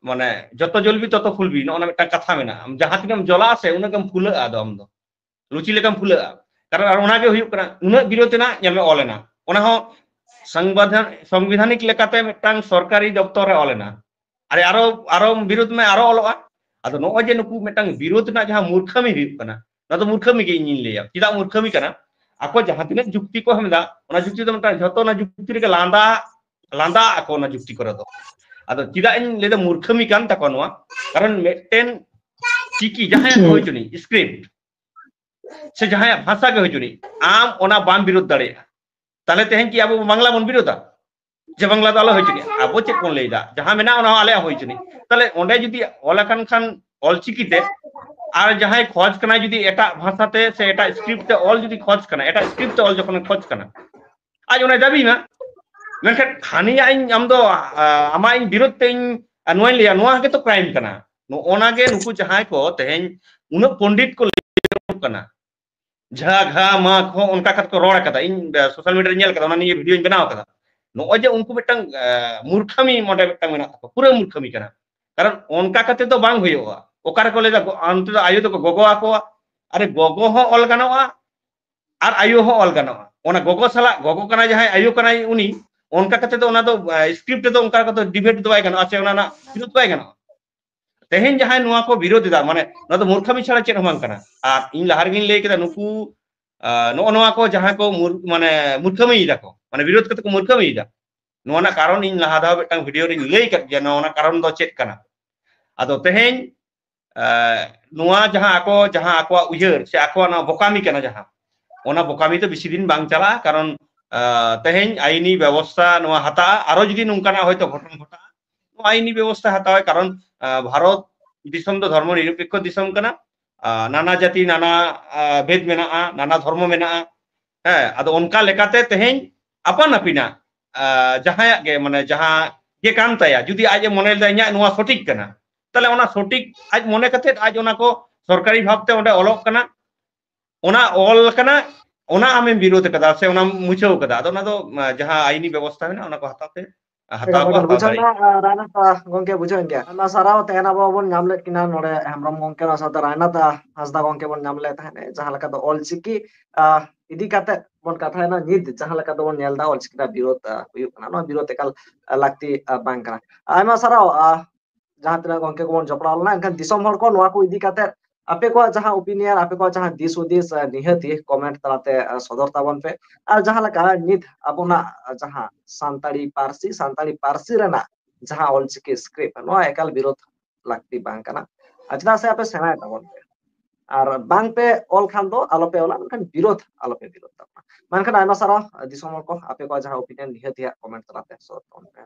ᱢᱟᱱᱮ ᱡᱚᱛᱚ ᱡᱚᱞᱵᱤ ᱛᱚᱛᱚ ᱯᱷᱩᱞᱵᱤ, ᱱᱚᱜᱼᱚ ᱱᱟ ᱢᱤᱫᱴᱟᱝ ᱠᱟᱛᱷᱟ ᱢᱮᱱᱟᱜᱼᱟ, ᱡᱟᱦᱟᱸ ᱛᱤᱱᱟᱹᱜ ᱮᱢ ᱡᱚᱞᱟᱜᱼᱟ ᱥᱮ ᱩᱱᱟᱹᱜ ᱜᱮᱢ ᱯᱷᱩᱞᱟᱹᱜᱼᱟ ᱟᱫᱚ ᱟᱢ ᱫᱚ᱾ ᱞᱩᱪᱤ ᱞᱮᱠᱟᱢ ᱯᱷᱩᱞᱟᱹᱜᱼᱟ᱾ ᱠᱟᱨᱚᱱ ᱟᱨ ᱚᱱᱟᱜᱮ ᱦᱩᱭᱩᱜ ᱠᱟᱱᱟ, ᱩᱱᱟᱹᱜ ᱵᱤᱨᱳᱫᱷ ᱨᱮᱱᱟᱜ ᱧᱮᱞ ᱢᱮ ᱚᱞ ᱮᱱᱟ, ᱚᱱᱟ ᱦᱚᱸ ᱥᱚᱝᱵᱤᱫᱷᱟᱱ, ᱥᱚᱝᱵᱤᱫᱷᱟᱱᱤᱠ ᱞᱮᱠᱟᱛᱮ ᱢᱤᱫᱴᱟᱝ ᱥᱚᱨᱠᱟᱨᱤ ᱫᱚᱯᱛᱚᱨ ᱨᱮ ᱚᱞ ᱮᱱᱟ᱾ ᱟᱨᱮ ᱟᱨᱚ, ᱟᱨᱚ ᱵᱤᱨᱳᱫᱷ ᱢᱮ, ᱟᱨᱚ ᱚᱞᱚᱜᱼᱟ᱾ ᱟᱫᱚ ᱱᱚᱜᱼᱚᱭ ᱡᱮ ᱱᱩᱠᱩ ᱢᱤᱫᱴᱟᱝ ᱵᱤᱨᱳᱫᱷ ᱨᱮᱱᱟᱜ ᱡᱟᱦᱟᱸ ᱢᱩᱨᱠᱷᱟᱹᱢᱤ ᱦᱩᱭᱩᱜ ᱠᱟᱱᱟ, ᱱᱚᱣᱟ ᱫᱚ ᱢᱩᱨᱠᱷᱟᱹᱢᱤ ᱜᱮ ᱤᱧᱤᱧ ᱞᱟᱹᱭᱟ᱾ ᱪᱮᱫᱟᱜ ᱢᱩᱨᱠᱷᱟᱹᱢᱤ ᱠᱟᱱᱟ? ᱟᱠᱚ ᱡᱟᱦᱟᱸ ᱛᱤᱱᱟᱹᱜ ᱡᱩᱠᱛᱤ ᱠᱚ ᱮᱢ ᱮᱫᱟ, ᱚᱱᱟ ᱡᱩᱠᱛᱤ ᱫᱚ ᱢᱤᱫᱴᱟᱝ, ᱡᱷᱚᱛᱚ ᱚᱱᱟ ᱡᱩᱠᱛᱤ ᱨᱮᱜᱮ ᱞᱟᱸᱫᱟ, ᱞᱟᱸᱫᱟ ᱟᱠᱚ ᱚᱱᱟ ᱡᱩᱠᱛᱤ ᱠᱚᱨᱮ ᱫᱚ᱾ ᱟᱫᱚ ᱪᱮᱫᱟᱜ ᱤᱧ ᱞᱟᱹᱭᱫᱟ ᱢᱩᱨᱠᱷᱟᱹᱢᱤ ᱠᱟᱱ ᱛᱟᱠᱚᱣᱟ ᱱᱚᱣᱟ? ᱠᱟᱨᱚᱱ ᱢᱤᱫᱴᱮᱱ ᱪᱤᱠᱤ ᱡᱟᱦᱟᱸᱭᱟᱜ ᱦᱩᱭ ᱦᱚᱪᱚᱱᱤᱡ, ᱥᱠᱨᱤᱯᱴ ᱥᱮ ᱡᱟᱦᱟᱸᱭᱟᱜ ᱵᱷᱟᱥᱟ ᱜᱮ ᱦᱩᱭ ᱦᱚᱪᱚᱱᱤᱡ, ᱟᱢ ᱚᱱᱟ ᱵᱟᱢ ᱵᱤᱨᱳᱫ ᱫᱟᱲᱮᱭᱟᱜᱼᱟ᱾ ᱛᱟᱦᱞᱮ ᱛᱮᱦᱮᱧ ᱠᱤ ᱟᱵᱚ ᱵᱟᱝᱞᱟ ᱵᱚᱱ ᱵᱤᱨᱳᱫᱟ? ᱡᱮ ᱵᱟᱝᱞᱟ ᱫᱚ ᱟᱞᱚ ᱦᱩᱭ ᱦᱚᱪᱚᱱᱤᱡ, ᱟᱵᱚ ᱪᱮᱫ ᱵᱚᱱ ᱞᱟᱹᱭᱫᱟ, ᱡᱟᱦᱟᱸ ᱢᱮᱱᱟᱜᱼᱟ ᱚᱱᱟ ᱦᱚᱸ ᱟᱞᱮᱭᱟᱜ ᱦᱩᱭ ᱦᱚᱪᱚᱱᱤᱡ᱾ ᱛᱟᱦᱞᱮ ᱚᱸᱰᱮ ᱡᱩᱫᱤ ᱚᱞ ᱟᱠᱟᱱ ᱠᱷᱟᱱ ᱚᱞᱪᱤᱠᱤ ᱛᱮ, ᱟᱨ ᱡᱟᱦᱟᱸᱭ ᱠᱷᱚᱡᱽ ᱠᱟᱱᱟᱭ ᱡᱩᱫᱤ ᱮᱴᱟᱜ ᱵᱷᱟᱥᱟ ᱛᱮ ᱥᱮ ᱮᱴᱟᱜ ᱥᱠᱨᱤᱯᱴ ᱛᱮ ᱚᱞ ᱡᱩᱫᱤ ᱠᱷᱚᱡᱽ ᱠᱟᱱᱟ, ᱮᱴᱟᱜ ᱥᱠᱨᱤᱯᱴ ᱛᱮ ᱚᱞ ᱡᱚᱠᱷᱚᱱᱮ ᱠᱷᱚᱡᱽ ᱠᱟᱱᱟ, ᱟᱡ ᱚᱱᱟᱭ ᱫᱟᱹᱵᱤ ᱢᱟ᱾ ᱢᱮᱱᱠᱷᱟᱱ ᱦᱟᱹᱱᱤᱭᱟᱜ ᱤᱧ, ᱟᱢ ᱫᱚ, ᱟ, ᱟᱢᱟᱜ ᱤᱧ ᱵᱤᱨᱳᱫ ᱛᱮ ᱤᱧ, ᱟ, ᱱᱚᱣᱟᱧ ᱞᱟᱹᱭᱟ, ᱱᱚᱣᱟ ᱜᱮᱛᱚ ᱠᱨᱟᱭᱤᱢ ᱠᱟᱱᱟ᱾ ᱱᱚᱜᱼᱚ ᱱᱟ ᱜᱮ ᱱᱩᱠᱩ ᱡᱟᱦᱟᱸᱭ ᱠᱚ ᱛᱮᱦᱮᱧ ᱩᱱᱟᱹᱜ ᱯᱚᱱᱰᱤᱛ ᱠᱚ ᱞᱟᱹᱭ ᱠᱟᱱᱟ, ᱡᱷᱟ ᱜᱷᱟ ᱢᱟ ᱠᱷᱚ ᱚᱱᱠᱟ ᱠᱟᱛᱮ ᱠᱚ ᱨᱚᱲ ᱟᱠᱟᱫᱟ᱾ ᱤᱧ, ᱟ, ᱥᱳᱥᱟᱞ ᱢᱤᱰᱤᱭᱟ ᱨᱮ ᱧᱮᱞ ᱠᱟᱫᱟ, ᱚᱱᱟ ᱱᱤᱭᱮ ᱵᱷᱤᱰᱤᱭᱳᱧ ᱵᱮᱱᱟᱣ ᱟᱠᱟᱫᱟ᱾ ᱱᱚᱜᱼᱚᱭ ᱡᱮ ᱩᱱᱠᱩ ᱢᱤᱫᱴᱟᱝ, ᱟ, ᱢᱩᱨᱠᱷᱟᱹᱢᱤ ᱚᱸᱰᱮ ᱢᱤᱫᱴᱟᱝ ᱢᱮᱱᱟᱜ ᱛᱟᱠᱚᱣᱟ, ᱯᱩᱨᱟᱹ ᱢᱩᱨᱠᱷᱟᱹᱢᱤ ᱠᱟᱱᱟ᱾ ᱠᱟᱨᱚᱱ ᱚᱱᱠᱟ ᱠᱟᱛᱮ ᱫᱚ ᱵᱟᱝ ᱦᱩᱭᱩᱜᱼᱟ᱾ ᱚᱠᱟ ᱨᱮᱠᱚ ᱞᱟᱹᱭᱫᱟ ᱜᱚ-, ᱚᱱᱛᱮ ᱫᱚ ᱟᱭᱳ ᱫᱚᱠᱚ ᱜᱚᱜᱚ ᱟᱠᱚᱣᱟ᱾ ᱟᱨᱮ, ᱜᱚᱜᱚ ᱦᱚᱸ ᱚᱞ ᱜᱟᱱᱚᱜᱼᱟ ᱟᱨ ᱟᱭᱳ ᱦᱚᱸ ᱚᱞ ᱜᱟᱱᱚᱜᱼᱟ᱾ ᱚᱱᱟ ᱜᱚᱜᱚ ᱥᱟᱞᱟᱜ, ᱜᱚᱜᱚ ᱠᱟᱱᱟᱭ ᱡᱟᱦᱟᱸᱭ, ᱟᱭᱳ ᱠᱟᱱᱟᱭ ᱩᱱᱤ, ᱚᱱᱠᱟ ᱠᱟᱛᱮ ᱫᱚ ᱚᱱᱟ ᱫᱚ, ᱟ, ᱥᱠᱨᱤᱯᱴ ᱨᱮᱫᱚ ᱚᱱᱠᱟ ᱠᱟᱛᱮ ᱰᱤᱵᱮᱴ ᱫᱚ ᱵᱟᱭ ᱜᱟᱱᱚᱜᱼᱟ, ᱥᱮ ᱚᱱᱟ ᱨᱮᱱᱟᱜ ᱵᱤᱨᱳᱫ ᱵᱟᱭ ᱜᱟᱱᱚᱜᱼᱟ᱾ ᱛᱮᱦᱮᱧ ᱡᱟᱦᱟᱸᱭ ᱱᱚᱣᱟ ᱠᱚ ᱵᱤᱨᱳᱫ ᱮᱫᱟ, ᱢᱟᱱᱮ ᱱᱚᱣᱟ ᱫᱚ ᱢᱩᱨᱠᱷᱟᱹᱢᱤ ᱪᱷᱟᱲᱟ ᱪᱮᱫ ᱦᱚᱸ ᱵᱟᱝ ᱠᱟᱱᱟ᱾ ᱟᱨ ᱤᱧ ᱞᱟᱦᱟ ᱨᱮᱜᱤᱧ ᱞᱟᱹᱭ ᱠᱮᱫᱟ, ᱱᱩᱠᱩ, ᱟ, ᱱᱚᱜᱼᱚ ᱱᱚᱣᱟ ᱠᱚ ᱡᱟᱦᱟᱸ ᱠᱚ ᱢᱩᱨ-, ᱢᱟᱱᱮ ᱢᱩᱨᱠᱷᱟᱹᱢᱤᱭᱮᱫᱟ ᱠᱚ, ᱢᱟᱱᱮ ᱵᱤᱨᱳᱫ ᱠᱟᱛᱮ ᱠᱚ ᱢᱩᱨᱠᱷᱟᱹᱢᱤᱭᱮᱫᱟ, ᱱᱚᱣᱟ ᱨᱮᱱᱟᱜ ᱠᱟᱨᱚᱱ ᱤᱧ ᱞᱟᱦᱟ ᱫᱷᱟᱣ ᱢᱤᱫᱴᱟᱝ ᱵᱷᱤᱰᱤᱭᱳ ᱨᱤᱧ ᱞᱟᱹᱭ ᱠᱟᱫ ᱜᱮᱭᱟ, ᱱᱚᱣᱟ ᱨᱮᱱᱟᱜ ᱠᱟᱨᱚᱱ ᱫᱚ ᱪᱮᱫ ᱠᱟᱱᱟ᱾ ᱟᱫᱚ ᱛᱮᱦᱮᱧ, ᱟ, ᱱᱚᱣᱟ ᱡᱟᱦᱟᱸ ᱟᱠᱚ, ᱡᱟᱦᱟᱸ ᱟᱠᱚᱣᱟᱜ ᱩᱭᱦᱟᱹᱨ ᱥᱮ ᱟᱠᱚᱣᱟᱜ ᱱᱚᱣᱟ ᱵᱚᱠᱟᱢᱤ ᱠᱟᱱᱟ ᱡᱟᱦᱟᱸ, ᱚᱱᱟ ᱵᱚᱠᱟᱢᱤ ᱫᱚ ᱵᱮᱥᱤ ᱫᱤᱱ ᱵᱟᱝ ᱪᱟᱞᱟᱜᱼᱟ᱾ ᱠᱟᱨᱚᱱ, ᱟ, ᱛᱮᱦᱮᱧ ᱟᱭᱤᱱᱤ ᱵᱮᱵᱚᱥᱛᱷᱟ ᱱᱚᱣᱟ ᱦᱟᱛᱟᱜᱼᱟ, ᱟᱨᱚ ᱡᱩᱫᱤ ᱱᱚᱝᱠᱟᱱᱟᱜ ᱦᱚᱭᱛᱳ ᱜᱷᱚᱴᱚᱱ ᱜᱷᱚᱴᱟᱜᱼᱟ, ᱱᱚᱣᱟ ᱟᱭᱤᱱᱤ ᱵᱮᱵᱚᱥᱛᱷᱟ ᱦᱟᱛᱟᱣᱟᱭ᱾ ᱠᱟᱨᱚᱱ, ᱟ, ᱵᱷᱟᱨᱚᱛ ᱫᱤᱥᱚᱢ ᱫᱚ ᱫᱷᱚᱨᱢᱚ ᱱᱤᱨᱚᱯᱮᱠᱠᱷᱚ ᱫᱤᱥᱚᱢ ᱠᱟᱱᱟ᱾ ᱟ, ᱱᱟᱱᱟ ᱡᱟᱹᱛᱤ, ᱱᱟᱱᱟ, ᱟ, ᱵᱷᱮᱫ ᱢᱮᱱᱟᱜᱼᱟ, ᱱᱟᱱᱟ ᱫᱷᱚᱨᱢᱚ ᱢᱮᱱᱟᱜᱼᱟ᱾ ᱦᱮᱸ, ᱟᱫᱚ ᱚᱱᱠᱟ ᱞᱮᱠᱟᱛᱮ ᱛᱮᱦᱮᱧ ᱟᱯᱟᱱ ᱟᱹᱯᱤᱱᱟᱜ, ᱟ, ᱡᱟᱦᱟᱸᱭᱟᱜ ᱜᱮ, ᱢᱟᱱᱮ ᱡᱟᱦᱟᱸ ᱜᱮ ᱠᱟᱱ ᱛᱟᱭᱟ, ᱡᱩᱫᱤ ᱟᱡ ᱮ ᱢᱚᱱᱮ ᱞᱮᱫᱟ ᱤᱧᱟᱹᱜ ᱱᱚᱣᱟ ᱥᱚᱴᱷᱤᱠ ᱠᱟᱱᱟ, ᱛᱟᱦᱞᱮ ᱚᱱᱟ ᱥᱚᱴᱷᱤᱠ ᱟᱡ ᱢᱚᱱᱮ ᱠᱟᱛᱮ ᱟᱡ ᱚᱱᱟ ᱠᱚ ᱥᱚᱨᱠᱟᱨᱤ ᱵᱷᱟᱵᱽᱛᱮ ᱚᱸᱰᱮ ᱚᱞᱚᱜ ᱠᱟᱱᱟ, ᱚᱱᱟ ᱚᱞ ᱠᱟᱱᱟ, ᱚᱱᱟ ᱟᱢᱮᱢ ᱵᱤᱨᱳᱫ ᱠᱟᱫᱟ ᱥᱮ ᱚᱱᱟᱢ ᱢᱩᱪᱷᱟᱹᱣ ᱠᱟᱫᱟ᱾ ᱟᱫᱚ ᱚᱱᱟ ᱫᱚ, ᱟ, ᱡᱟᱦᱟᱸ ᱟᱭᱤᱱᱤ ᱵᱮᱵᱚᱥᱛᱷᱟ ᱢᱮᱱᱟᱜᱼᱟ, ᱚᱱᱟ ᱠᱚ ᱦᱟᱛᱟᱣ ᱯᱮ, ᱟ, ᱦᱟᱛᱟᱣ ᱮᱠᱟᱞ, ᱠᱚ ᱮᱠᱟᱞ, ᱦᱟᱛᱟᱣ ᱵᱩᱡᱷᱟᱹᱣ ᱫᱟᱲᱮᱭᱟᱜᱼᱟ᱾ ᱮᱱᱟ, ᱟ, ᱨᱟᱭᱱᱟᱛᱷ, ᱟ, ᱜᱚᱝᱠᱮ, ᱵᱩᱡᱷᱟᱹᱣ ᱮᱱ ᱜᱮᱭᱟ᱾ ᱟᱭᱢᱟ ᱥᱟᱨᱦᱟᱣ᱾ ᱛᱮᱦᱮᱧ ᱟᱵᱚ ᱵᱚᱱ ᱧᱟᱢ ᱞᱮᱫ ᱠᱤᱱᱟ ᱱᱚᱰᱮ ᱦᱮᱢᱵᱨᱚᱢ ᱜᱚᱝᱠᱮ, ᱚᱱᱟ ᱥᱟᱶᱛᱮ ᱨᱟᱭᱱᱟᱛᱷ, ᱟ, ᱦᱟᱸᱥᱫᱟ ᱜᱚᱝᱠᱮ ᱵᱚᱱ ᱧᱟᱢ ᱞᱮᱫ ᱛᱟᱦᱮᱸᱫ, ᱡᱟᱦᱟᱸ ᱞᱮᱠᱟ ᱫᱚ ᱚᱞ ᱪᱤᱠᱤ, ᱟ, ᱤᱫᱤ ᱠᱟᱛᱮ ᱵᱚᱱ ᱠᱟᱛᱷᱟᱭᱮᱱᱟ᱾ ᱱᱤᱛ ᱡᱟᱦᱟᱸ ᱞᱮᱠᱟ ᱫᱚᱵᱚᱱ ᱧᱮᱞ ᱮᱫᱟ, ᱚᱞ ᱪᱤᱠᱤ ᱨᱮᱱᱟᱜ ᱵᱤᱨᱳᱫ, ᱟ, ᱦᱩᱭᱩᱜ ᱠᱟᱱᱟ, ᱱᱚᱣᱟ ᱵᱤᱨᱳᱫ ᱮᱠᱟᱞ, ᱟ, ᱞᱟᱹᱠᱛᱤ, ᱟ, ᱵᱟᱝ ᱠᱟᱱᱟ᱾ ᱟᱭᱢᱟ ᱥᱟᱨᱦᱟᱣ, ᱟ, ᱡᱟᱦᱟᱸ ᱛᱤᱱᱟᱹᱜ ᱜᱚᱝᱠᱮ ᱠᱚᱵᱚᱱ ᱡᱚᱯᱲᱟᱣ ᱞᱮᱱᱟ, ᱮᱱᱠᱷᱟᱱ ᱫᱤᱥᱚᱢ ᱦᱚᱲ ᱠᱚ ᱱᱚᱣᱟ ᱠᱚ ᱤᱫᱤ ᱠᱟᱛᱮ, ᱟᱯᱮ ᱠᱚᱣᱟᱜ ᱡᱟᱦᱟᱸ ᱳᱯᱤᱱᱤᱭᱚᱱ, ᱟᱯᱮ ᱠᱚᱣᱟᱜ ᱡᱟᱦᱟᱸ ᱫᱤᱥ ᱦᱩᱫᱤᱥ, ᱱᱤᱦᱟᱹᱛ ᱜᱮ ᱠᱚᱢᱮᱱᱴ ᱛᱟᱞᱟᱛᱮ ᱥᱚᱫᱚᱨ ᱛᱟᱵᱚᱱ ᱯᱮ᱾ ᱟᱨ ᱡᱟᱦᱟᱸ ᱞᱮᱠᱟ ᱱᱤᱛ ᱟᱵᱚᱱᱟᱜ ᱡᱟᱦᱟᱸ ᱥᱟᱱᱛᱟᱲᱤ ᱯᱟᱹᱨᱥᱤ, ᱥᱟᱱᱛᱟᱲᱤ ᱯᱟᱹᱨᱥᱤ ᱨᱮᱱᱟᱜ ᱡᱟᱦᱟᱸ ᱚᱞᱪᱤᱠᱤ ᱥᱠᱨᱤᱯᱴ, ᱱᱚᱣᱟ ᱮᱠᱟᱞ ᱵᱤᱨᱳᱫᱷ ᱞᱟᱹᱠᱛᱤ ᱵᱟᱝ ᱠᱟᱱᱟ᱾ ᱟᱨ ᱪᱮᱫᱟᱜ ᱥᱮ ᱟᱯᱮ ᱥᱮᱬᱟᱭ ᱛᱟᱵᱚᱱ ᱯᱮ, ᱟᱨ ᱵᱟᱝ ᱯᱮ ᱚᱞ ᱠᱷᱟᱱ ᱫᱚ ᱟᱞᱚ ᱯᱮ ᱚᱞᱟ, ᱢᱮᱱᱠᱷᱟᱱ ᱵᱤᱨᱳᱫᱷ ᱟᱞᱚ ᱯᱮ ᱵᱤᱨᱳᱫᱷ ᱛᱟᱵᱚᱱᱟ᱾ ᱢᱮᱱᱠᱷᱟᱱ ᱟᱭᱢᱟ ᱥᱟᱨᱦᱟᱣ ᱫᱤᱥᱚᱢ ᱦᱚᱲ ᱠᱚ, ᱟᱯᱮ ᱠᱚᱣᱟᱜ ᱡᱟᱦᱟᱸ ᱳᱯᱤᱱᱤᱭᱚᱱ ᱱᱤᱦᱟᱹᱛ ᱜᱮ ᱦᱟᱸᱜ ᱠᱚᱢᱮᱱᱴ ᱛᱟᱞᱟᱛᱮ ᱥᱚᱫᱚᱨ ᱛᱟᱵᱚᱱ ᱯᱮ᱾